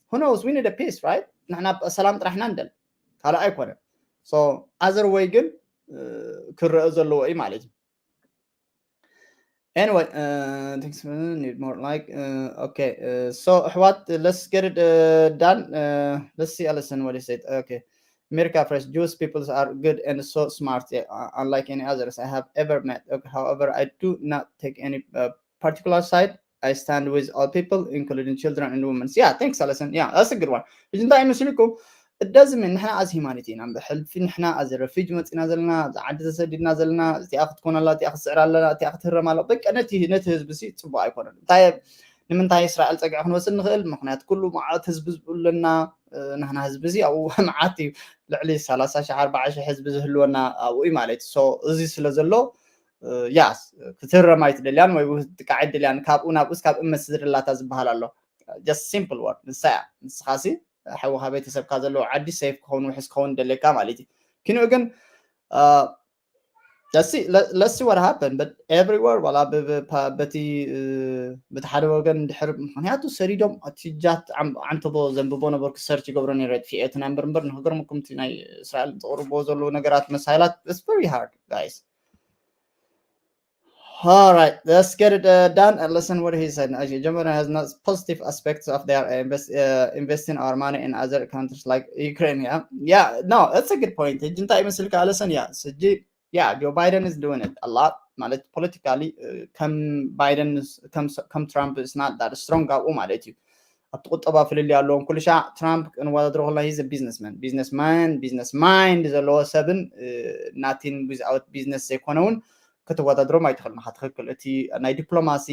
who knows we need a peace right ንሕና ሰላም ጥራሕና እንደል ካልእ ኣይኮነን so other way ግን ክረአ ዘለዎ እዩ ማለት እዩ Anyway, uh, thanks for need more like. Uh, okay, uh, so what? Let's get it uh, done. Uh, let's see, Allison, what is it? Okay, America first. Jewish people are good and so smart, yeah, uh, unlike any others I have ever met. Okay, however, I do not take any uh, particular side. I stand with all people, including children and women. Yeah, thanks, Allison. Yeah, that's a good one. Is እንታይ ይመስልኩም? እዳዝም ንሕና ኣዝ ሂማኒቲ ኢና ብሕልፊ ንሕና ኣዝ ረፊጅ መፂና ዘለና፣ እዛ ዓዲ ተሰዲድና ዘለና፣ እቲኣ ክትኮን ኣላ፣ እቲኣ ክትስዕር ኣለና፣ እቲኣ ክትህረም ኣለ። በቃ ነቲ ነቲ ህዝቢ ሲ ፅቡቅ ኣይኮነን። እንታይ? ንምንታይ እስራኤል ፀግዒ ክንወስድ ንኽእል? ምክንያቱ ኩሉ መዓት ህዝቢ ኣለና። ናህና ህዝቢ እዚ ኣብኡ መዓት እዩ። ልዕሊ ሰላሳ ሺሕ ኣርባዓ ሺሕ ህዝቢ ዝህልወና ኣብኡ እዩ ማለት እዩ። እዚ ስለ ዘሎ ያስ ክትህረም ኣይትደልያን ወይ ጥቃዕ ኣይትደልያን። ካብኡ ናብኡስ ካብ እመት ስድርላታ ዝበሃል ኣሎ። Just simple word ንሳ እያ። ንስኻሲ ሓውኻ ቤተሰብካ ዘለዎ ዓዲ ሴፍ ክኸውን ውሕስ ክኸውን ደልየካ ማለት እዩ። ኪንኡ ግን let's see what happened, but everywhere ዋላ በቲ በቲ ሓደ ወገን ድሕር ምክንያቱ ሰዲዶም እቲ ጃት ዓንተቦ ዘንብቦ ነበርኩ ሰርች ይገብሮ ነረ ጥፊኤ እቲ ናምበር እምበር ንክገርመኩም እቲ ናይ እስራኤል ዝቕርብዎ ዘለዉ ነገራት መሳይላት it's very hard guys. All right, let's get it uh, done and listen what he said. As you Germany has not positive aspects of their uh, invest, uh, investing our money in other countries like Ukraine. Yeah, yeah, no, that's a good point. ሕጂ እንታይ ይመስልካ ኣለሰን? ያ ሕጂ yeah, Joe Biden is doing it a lot ማለት politically ከም ባይደን ከም ትራምፕ is not that strong ኣብኡ ማለት እዩ። ኣብቲ ቁጠባ ፍልልይ ኣለዎም። ኩሉ ሻዕ ትራምፕ ክንወዳድሮ ከለና he's a businessman, businessman, business mind ዘለዎ ሰብን nothing without business ዘይኮነ እውን ክትወዳድሮም ኣይትኽእልን ኢኻ። ትኽክል። እቲ ናይ ዲፕሎማሲ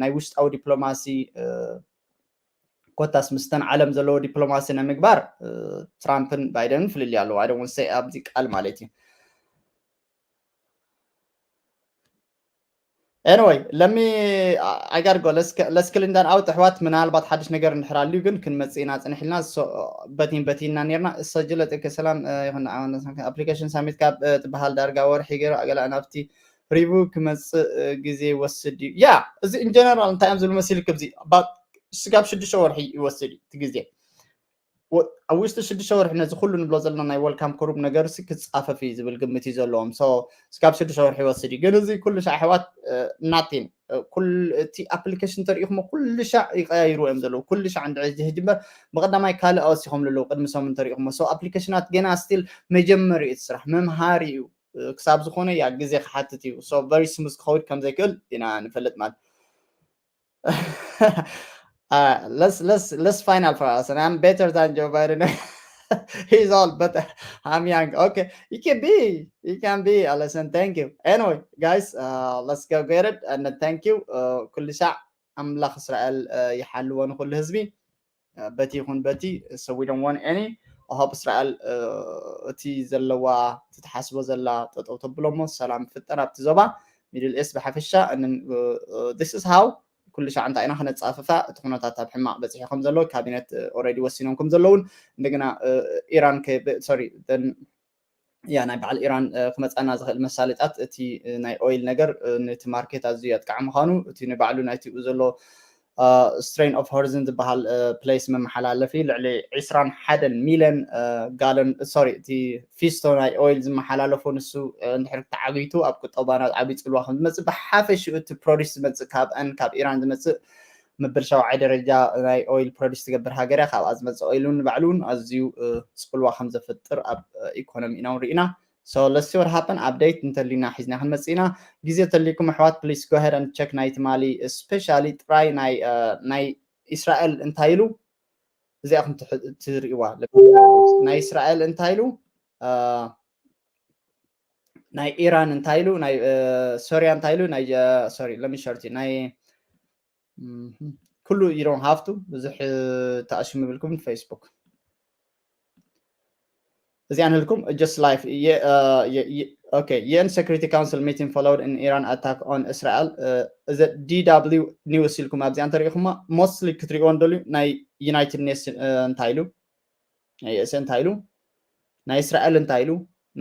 ናይ ውሽጣዊ ዲፕሎማሲ ኮታስ ምስተን ዓለም ዘለዎ ዲፕሎማሲ ንምግባር ትራምፕን ባይደንን ፍልልይ ኣለዎ። I don't want to say ኣብዚ ቃል ማለት እዩ። Anyway, let me I gotta go. Let's let's clean that out. ኣሕዋት ምናልባት ሓድሽ ነገር እንድሕር ኣልዩ ግን ክንመጽእ ኢና ጽንሕ ኢልና በቲን በቲንና ነርና። እሰጅለ ጥቂ ሰላም ይኹን። ኣፕሊኬሽን ሳሚት ካብ ትበሃል ዳርጋ ወርሒ ገይሩ ኣገላ ናብቲ ሪቪው ክመጽእ ግዜ ይወስድ እዩ። ያ እዚ in general እንታይ እዮም ዝብሉ መሲልክ እዚ ስጋብ ሽዱሽተ ወርሒ ይወስድ እዩ እቲ ግዜ። ኣብ ውሽጢ ሽዱሽተ ወርሒ ነዚ ኩሉ ንብሎ ዘለና ናይ ወልካም ክሩብ ነገር ሲ ክፃፈፍ እዩ ዝብል ግምት እዩ ዘለዎም። ስጋብ ሽዱሽተ ወርሒ ይወስድ እዩ። ግን እዚ ኩሉ ሻዕ ኣሕዋት ናቲን እቲ ኣፕሊኬሽን ተሪኢኹሞ ኩሉ ሻዕ ይቀያይሩ እዮም ዘለዉ። ኩሉ ሻዕ እንድሕር ሕጂ ሕጂ እምበር ብቀዳማይ ካልእ ኣወሲኾም ኣለዉ። ቅድሚ ሰሙን ተሪኢኹሞ ኣፕሊኬሽናት ገና ስቲል መጀመሪ እቲ ስራሕ መምሃሪ እዩ። ክሳብ ዝኾነ ያ ግዜ ክሓትት እዩ። ሶ ቨሪ ስሙዝ ክኸውን ከም ዘይክእል ኢና ንፈልጥ ማለት። Uh, let's let's let's find out for us, and I'm better than Joe Biden. He's old, but I'm young. Okay, you can be, you can be. Uh, listen, thank you. Anyway, guys, uh, let's go get it, and uh, thank you. Uh, ኩሉ ሻዕ ኣምላኽ እስራኤል ይሓልዎ ንኩሉ ህዝቢ። በቲ ይኹን በቲ so we don't want any. I hope እስራኤል እቲ ዘለዋ ትትሓስቦ ዘላ ጠጠው ተብሎ እሞ ሰላም ፍጠር ኣብቲ ዞባ ሚድል ኤስት ብሓፈሻ። This is how ኩሉ ሻዕ እንታይ ኢና ክነፃፍፋ እቲ ኩነታት ኣብ ሕማቕ በፂሑ ከም ዘሎ ካቢነት already ወሲኖም ከም ዘለውን እንደገና ኢራን ሶሪ ያ ናይ በዓል ኢራን ክመፃና ዝኽእል መሳለጫት እቲ ናይ ኦይል ነገር ነቲ ማርኬት ኣዝዩ የጥቃዕ ምዃኑ እቲ ንባዕሉ ናይቲኡ ዘሎ ስትሬን ኦፍ ሆርዝን ዝበሃል ፕሌስ መመሓላለፊ ልዕሊ ዕስራን ሓደን ሚልዮን ጋሎን ሶሪ እቲ ፊስቶ ናይ ኦይል ዝመሓላለፎ ንሱ እንድሕር ተዓጊቱ ኣብ ቁጠባና ዓብዪ ፅልዋ ከም ዝመፅእ ብሓፈሽኡ እቲ ፕሮዲስ ዝመፅእ ካብአን ካብ ኢራን ዝመፅእ ምብል ሻውዓይ ደረጃ ናይ ኦይል ፕሮዲስ ትገብር ሃገር እያ። ካብኣ ዝመፅእ ኦይል እውን ንባዕሉ እውን ኣዝዩ ፅልዋ ከም ዘፍጥር ኣብ ኢኮኖሚ ኢና እውን ርኢና። So let's see what happen. Update እንተሊና ሒዝና ክንመፅእ ኢና። ግዜ ተሊኩም ኣሕዋት please go ahead and check ናይ ትማሊ especially ጥራይ ናይ ናይ እስራኤል እንታይ ኢሉ እዚኣኹም ትርእይዋ ናይ እስራኤል እንታይ ኢሉ ናይ ኢራን እንታይ ኢሉ ናይ ሶሪያ እንታይ ኢሉ ናይ ሶሪ ለሚሸርቲ ናይ ኩሉ you don't have to ብዙሕ ተኣሽሙ ይብልኩም ፌስቡክ እዚኣ ንህልኩም just life okay UN Security Council meeting followed in Iran attack on Israel እዚ D W news ኢልኩም ኣብዚኣ እንተሪኢኹማ mostly ክትሪእዎ እንደልዩ ናይ ዩናይትድ ኔሽን እንታይ ኢሉ ናይ ዩኤስኤ እንታይ ኢሉ ናይ እስራኤል እንታይ ኢሉ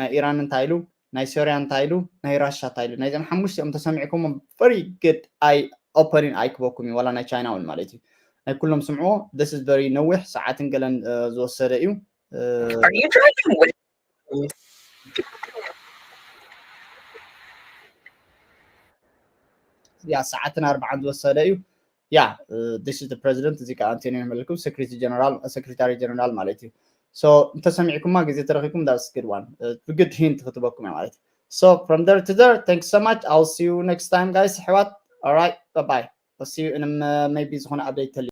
ናይ ኢራን እንታይ ኢሉ ናይ ሶሪያ እንታይ ኢሉ ናይ ራሻ እንታይ ኢሉ ናይዚኦም ሓሙሽቲኦም ተሰሚዕኩሞ very good eye opening ኣይክበኩም እዩ ዋላ ናይ ቻይና እውን ማለት እዩ ናይ ኩሎም ስምዕዎ this is very ነዊሕ ሰዓትን ገለን ዝወሰደ እዩ ያ ሰዓትን ኣርባዓን ዝወሰደ እዩ። ያ this is the president፣ እዚ ከዓ ኣንቶኒዮ መለኩም secretary general፣ secretary general ማለት እዩ። So እንተሰሚዕኩማ ግዜ ተረኺብኩም that's good one። ብግድ hint ክትበኩም እያ ማለት እዩ። So from there to there, thanks so much, I'll see you next time guys ኣሕዋት። Alright, bye bye, I'll see you in a, maybe ዝኾነ update ተልዩ።